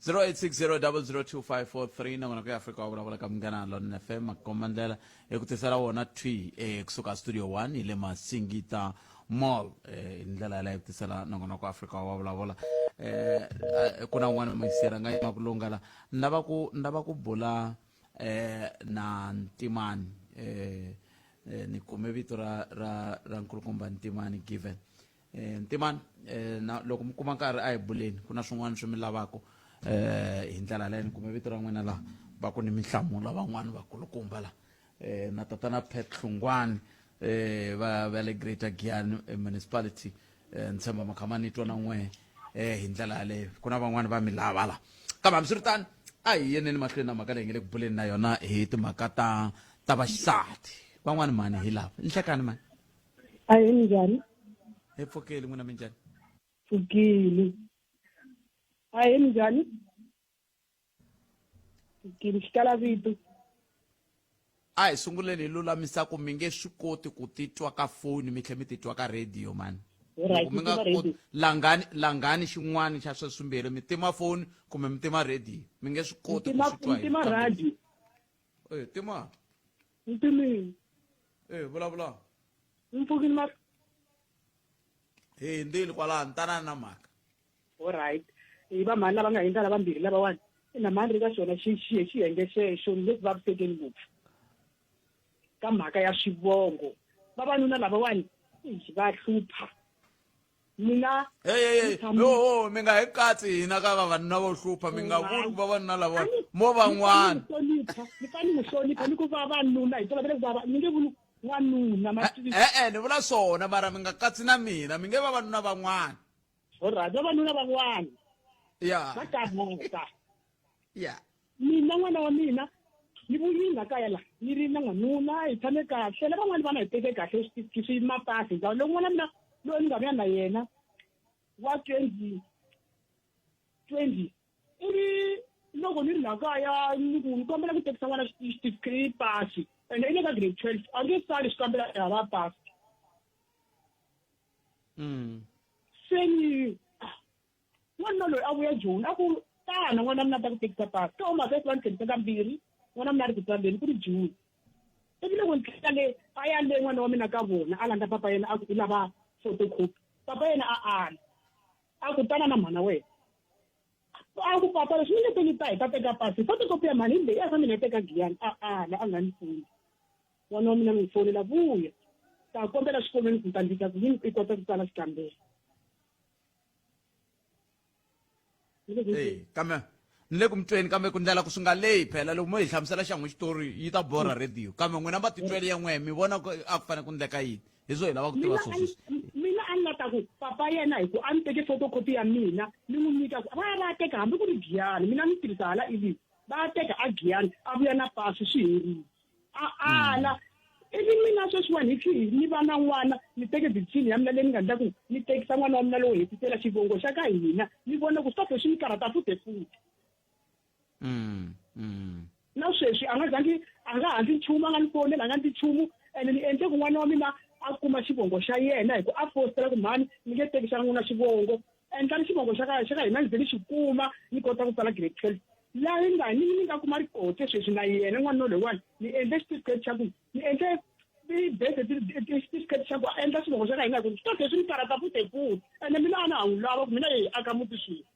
0860002543 nakona ku ya afrika wa vulavula ka munghana lon fm makomba ndlela hi ku tisela wona thwi eh, kusuka studio 1 hi le masingita mall eh, hi ndlela yaleyo ku tisela nongonoko afrika wa vulavula eh, eh, ku na un'wana muyiseri a nga yima ku lunga la ni lava ku ni lava ku bula eh, na ntimani eh, eh, ni kume vito ra ra ra nkulukumba ntimani given Eh, ntimani eh, na loko mi kuma nkarhi a hi buleni ku na swin'wana swi mi lavaka eh, hi ndlela leyo ni kume vito ra n'wina laha va ku ni minhlamulo van'wani vakulukumba la eh, na tatana Pat Hlungwani eh, va va le Greater Giyani eh, Municipality eh, ni tshemba makhama ni twa na n'we eh, hi ndlela yaleyo ku na van'wani va mi lava la kambe hambiswiritano a hi yeneni mahlweni na mhaka leyi nge le ku buleni na yona hi timhaka ta ta vaxisati van'wani mhani hi lava nhlekani mani Ahe minjhani? Hi pfukile n'wina minjhani? Pfukile. Ahe minjhani? Pfukile xikala vito. A hi sunguleni hi lulamisa ku mi nge swi koti ku titwa ka foni mi tlhe mi titwa ka radio mani. Right, Loko mi nga tima radio. koti langani langani xin'wana xa swa swimbirhi mi tima foni kumbe mi tima radio mi nge swi koti ku Tima swi twa hi tima kambirhi. radio. Eh tima. Ntimini. Eh vulavula. Mpfukini ma Hi hindzile kwalano tanani na mhaka. All right. Hi va mhani lava nga hindza lavambirhi lavawani. Ina mhani ri ka xona xi xi xiyenge xexo ni le ku vavisekeni ngopfu. Ka mhaka ya swivongo. Vavanuna lavawani eish va hlupha. Mina Hey hey hey. Yo mi nga hi katsi hina ka vavanuna vo hlupha mi nga vuli ku vavanuna lava mo van'wana. Ni fanele ni hlonipha ni ku vavanuna hi tolovele ku vava ni nge vuli n'wanuna ma tivisa. Eh eh ni vula swona mara mi nga katsi na mina mi nge vavanuna van'wana. Alright vavanuna van'wana. Yeah. Va karhata. Yeah. Mina n'wana wa mina Ni vuyile la kaya la ni ri na n'wanuna hi tshame kahle na van'wani vana hi teke kahle swi mapasi hinkwawo loko n'wana mina loyi ni nga vuya na yena wa 2020 ivi loko ni ri la kaya ni ku ni kombela ku tekisa n'wana xitifiketi pasi ende i le ka grade 12 a nge sali xikambela hava pasi. Se ni n'wanuna loyi a vuya Joni a ku tana n'wana mina ta ku tekisa pasi ka home affairs va ni tlhelisa kambirhi n'wana mina a ri ku tsaleni ku ri June. Ivi loko ni tlhela le a ya le n'wana wa mina ka vona a landza papa yena a ku i lava photocopy papa yena a ala a ku tana na mhana wena a ku papa leswi ni nge te ni ta hi ta teka pasi photocopy ya mhani hi leyi a fa mina yi teka Giyani a ala a nga ni pfuni. N'wana wa mina ni n'wi fonela vuya ta kombela xikolweni ku ta ndlisa ku yini i kota ku tsala xikambelo. Ee, kambe ni le ku mi tweni kambe ku ndlela ku swi nga leyi phela loko mo hi hlamusela xa n'wi xitori yi ta borha radio kambe n'wina va titwele ya n'wehe mi vona ku a ku fanele ku ndleka yini hi swo hi lava ku tiva Mina swo a ni- sweswi. Mina a ni la ta ku papa yena hi ku a ni teke photocopy ya mina ni n'wi nyika ku va ya va ya teka hambi ku ri Giyani mina ni tirhisa hala Elim va ya teka a Giyani a vuya na pasi swi herile a ala. Ivi mina sweswiwani hi tlhe ni va na n'wana ni teke decision ya mina leyi ni nga endla ku ni tekisa n'wana wa mina lowo hetisela xivongo xa ka hina ni vona ku swi ta tlhe swi ni karhata futhi futhi. Na sweswi a nga zangi a nga handli nchumu a nga ni foneli a nga ndli nchumu ene ni endle ku n'wana wa mina a kuma xivongo xa yena hi ku a fositela ku mhani ni nge tekisa n'wana xivongo endlani xivongo xa ka xa ka hina ni ze ni xi kuma ni kota ku tsala grade 12 laha ni nga ni ni nga kuma rikote sweswi na yena n'wanuna loyiwani ni endle xitifiketi xa ku ni endle i-birth certificate xa ku a endla xivongo xa ka hina hi ku swi ta tlhe swi ni karhata futhi futhi ene mina a na ha n'wi lava ku mina hi aka muti swin'we.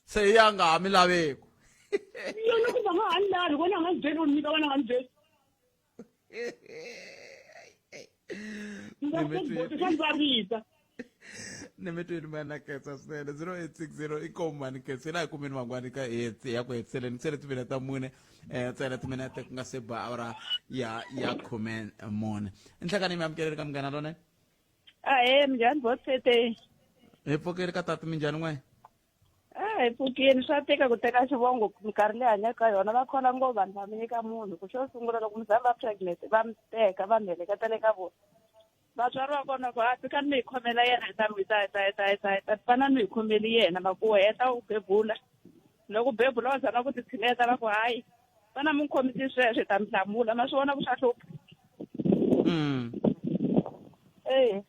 Se ya nga ha mi laveki. Yona ku va nga ha ni lavi vona a nga ni byeli u nyika vana nga ni byeli. Nga swa ni vavisa. Ni mi twini mana khetsa swinene 0860 i komani khetsa ina hi kumeni vangwani ka ya ku hetiseleni ku sele timinete ta mune ntsena timinete ku nga se ba awara ya 14. Nhlekani mi amukeleli ka Munghana Lonene. Ahee, minjhani botete? Hi pfukile ka tati, minjhani n'we? A hi pfukile. Swa tika ku teka xivongo minkarhi leyi hanyaka ka yona. Va khola ngopfu vanhu va mi nyika munhu ku xo sungula loko mi za mi va pregnant va mi teka va mi heleketa le ka vona. Vatswari va kona ku a fikani mi hi khomela yena hi ta hi ta hi ta hi ta hi ta hi ta fana mi hi khomeli yena va ku heta u bebula. Loko u bebula va zama ku ti tshineta va ku hayi fana mi n'wi khomisi sweswo hi ta mi hlamula. Ma swi vona ku swa hlupha. Ee.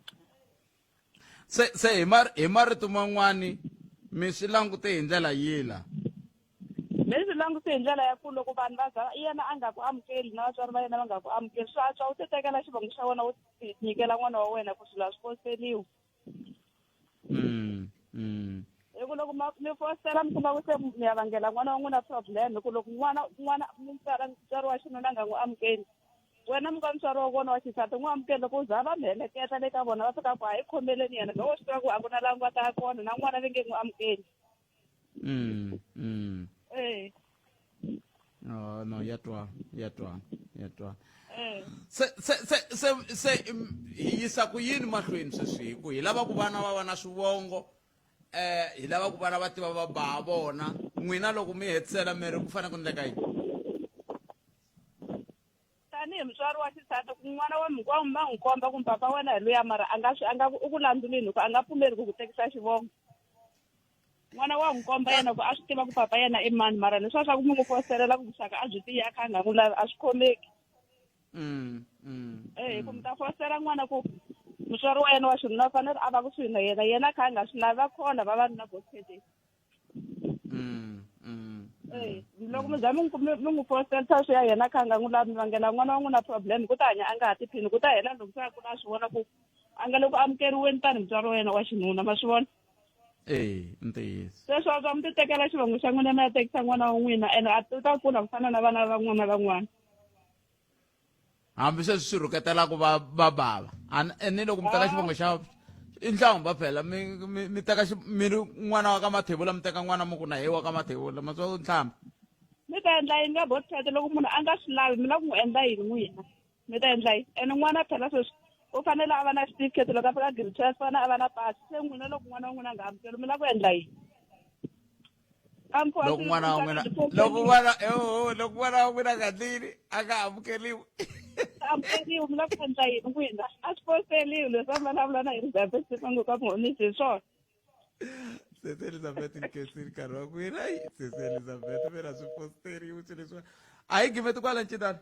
Se hi marito man'wani mi swi langute hi ndlela yihi la? Mi swi langute hi ndlela ya ku loko vanhu va za yena a nga ku amukeli na vatswari va yena va nga ku amukeli swa antswa u ti tekela xivongo xa wena u ti nyikela n'wana wa wena ku swilo a swi fosteriwi. Hi ku loko mi fositela mi kuma ku se mi ya vangela n'wana wa n'wina problem hi ku loko n'wana n'wana mutswari wa xinuna a nga n'wi amukeli wena mi ka mutswari wa vona wa xisati n'wi amukeli loko u za va mi heleketa le ka vona va fika ku a hi khomeleni yena loko swi tiva ku a ku na laha nga ta ya kona na n'wana va nge n'wi amukeli. Ee. Oh, no, ya twa, ya twa, ya twa. Se se se se se hi yisa ku yini mahlweni sweswi hi ku hi lava ku vana va va na swivongo hi lava ku vana va tiva va ba vona n'wina loko mi hetisela mi ri ku fanele ku endleka yini? Tanihi mutswari wa xisati ku n'wana wa mi wa ma n'wi komba ku papa wena hi luya mara a nga swi a nga u ku landzulini hi ku a nga pfumeli ku ku tekisa xivongo. N'wana wa n'wi komba yena ku a swi tiva ku papa yena i mani mara leswiya swa ku mi n'wi foselela ku vuxaka a byi tiyi a kha a nga n'wi lavi a swi khomeki. Eh hi ku mi ta fosela n'wana ku mutswari wa yena wa xinuna u fanele a va kusuhi na yena yena a kha a nga swi lavi va kona vavanuna vo Eh loko mi za mi n'wi fosela swi ya yena a kha a nga n'wi lavi mi vangela n'wana wa n'wina problem ku ta hanya a nga ha tiphini ku ta hela loko se a kula a swi vona ku a nga le ku amukeriweni tanihi mutswari wa yena wa xinuna ma swi vona. Ee, ntiyiso. Sweswo swa mi ti tekela xivongo xa n'wina mi ya tekisa n'wana wa n'wina ene a u ta kula ku fana na vana van'wana van'wana. Hambi sweswi swi rhuketelaka va va bava ni loko mi teka xivongo xa i nhlamba phela mi mi mi teka mi ri n'wana wa ka Mathebula mi teka n'wana mi ku na he wa ka Mathebula ma swa nhlamba. Mi ta endla yini ka bothet loko munhu a nga swi lavi mi lava ku n'wi endla yini n'wina? Mi ta endla yini? Ene n'wana phela sweswi u fanele a va na xitifiketi loko a fika grade 12 fanele a va na pasi se n'wina loko n'wana wa n'wina a nga amukeli mi lava ku endla yini? Loko n'wana wa n'wina loko n'wana eho loko n'wana wa n'wina a nga tlini a nga amukeriwi. Amukeriwi mi lava ku endla yini n'wina? A swi posteriwi leswi a vulavula na Elizabeth Simango ka Muhonisi hi swona. Sesi Elizabeth ni khensile nkarhi wa n'wina. Ayi sesi Elizabeth mina swi posteriwi swilo leswiwa. A hi gimeti kwala ncindana.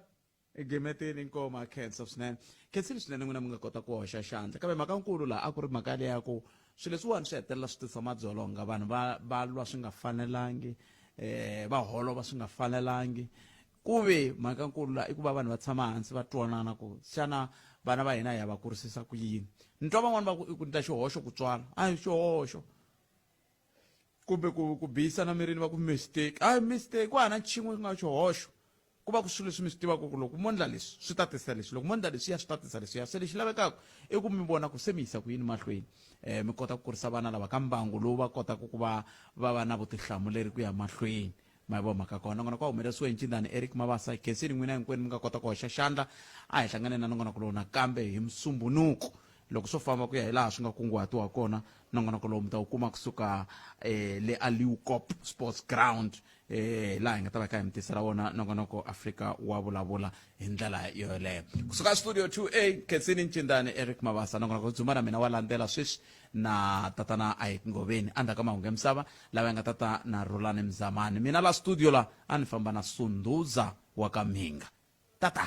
Gimeteni nkoma khensa swinene. Khensile swinene n'wina mi nga kota ku hoxa xandla. Kambe mhaka nkulu laha a ku ri mhaka leya ku swilo leswiwani swi hetelela swi tisa madzolonga vanhu va va lwa swi nga fanelangi eh va holova swi nga fanelangi ku ve mhaka nkulu laha i ku va vanhu va tshama hansi va twanana ku xana vana va hina hi ya va kurisisa ku yini ni twa van'wani va ku i ku ndla xihoxo ku tswala a hi xihoxo kumbe ku ku biyisana mirini va ku mistake a mistake ku hana xin'we ku nga xihoxo ku va ku swilo leswi mi swi tivaka ku loko mo ndla leswi swi ta tisa leswi loko mo ndla leswiya swi ta tisa leswiya se lexi lavekaka i ku mi vona ku se mi yisa ku yini mahlweni um mi kota ku kurisa vana lava ka mbangu lowu va kotaka ku va va va na vutihlamuleri ku ya mahlweni ma yi vo mhaka kona nongonoko wa humelerisiwe hi ncindani Eric Mabasa khensini n'wina hinkwenu mi nga kota ku hoxa xandla a hi hlanganeni na nongonoko lowu nakambe hi musumbunuku loko swo famba ku ya hi laha swi nga kunguhatiwa kona nongonoko lowu mi ta wu kuma kusuka eh, le a Leeuwkop Sports Ground eh, laha hi nga ta va kha hi mi tisela wona nongonoko Afrika wa vulavula hi ndlela yoleyo kusuka studio 2A khensini ncindani Eric Mabasa nongonoko dzuma na mina wa landzela sweswi na tatana Ike Ngoveni endzhaku ka mahungu ya misava lava nga tata na Rhulani Mzamani mina la studio la a ni famba na Sunduza wa ka Mhinga tata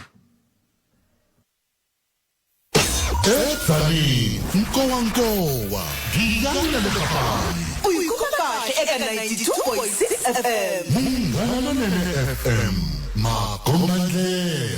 Edzanini nkowankowa giyani na le kafani U yi kuma kahle eka 92.6 FM. Munghana Lonene FM makombandlela.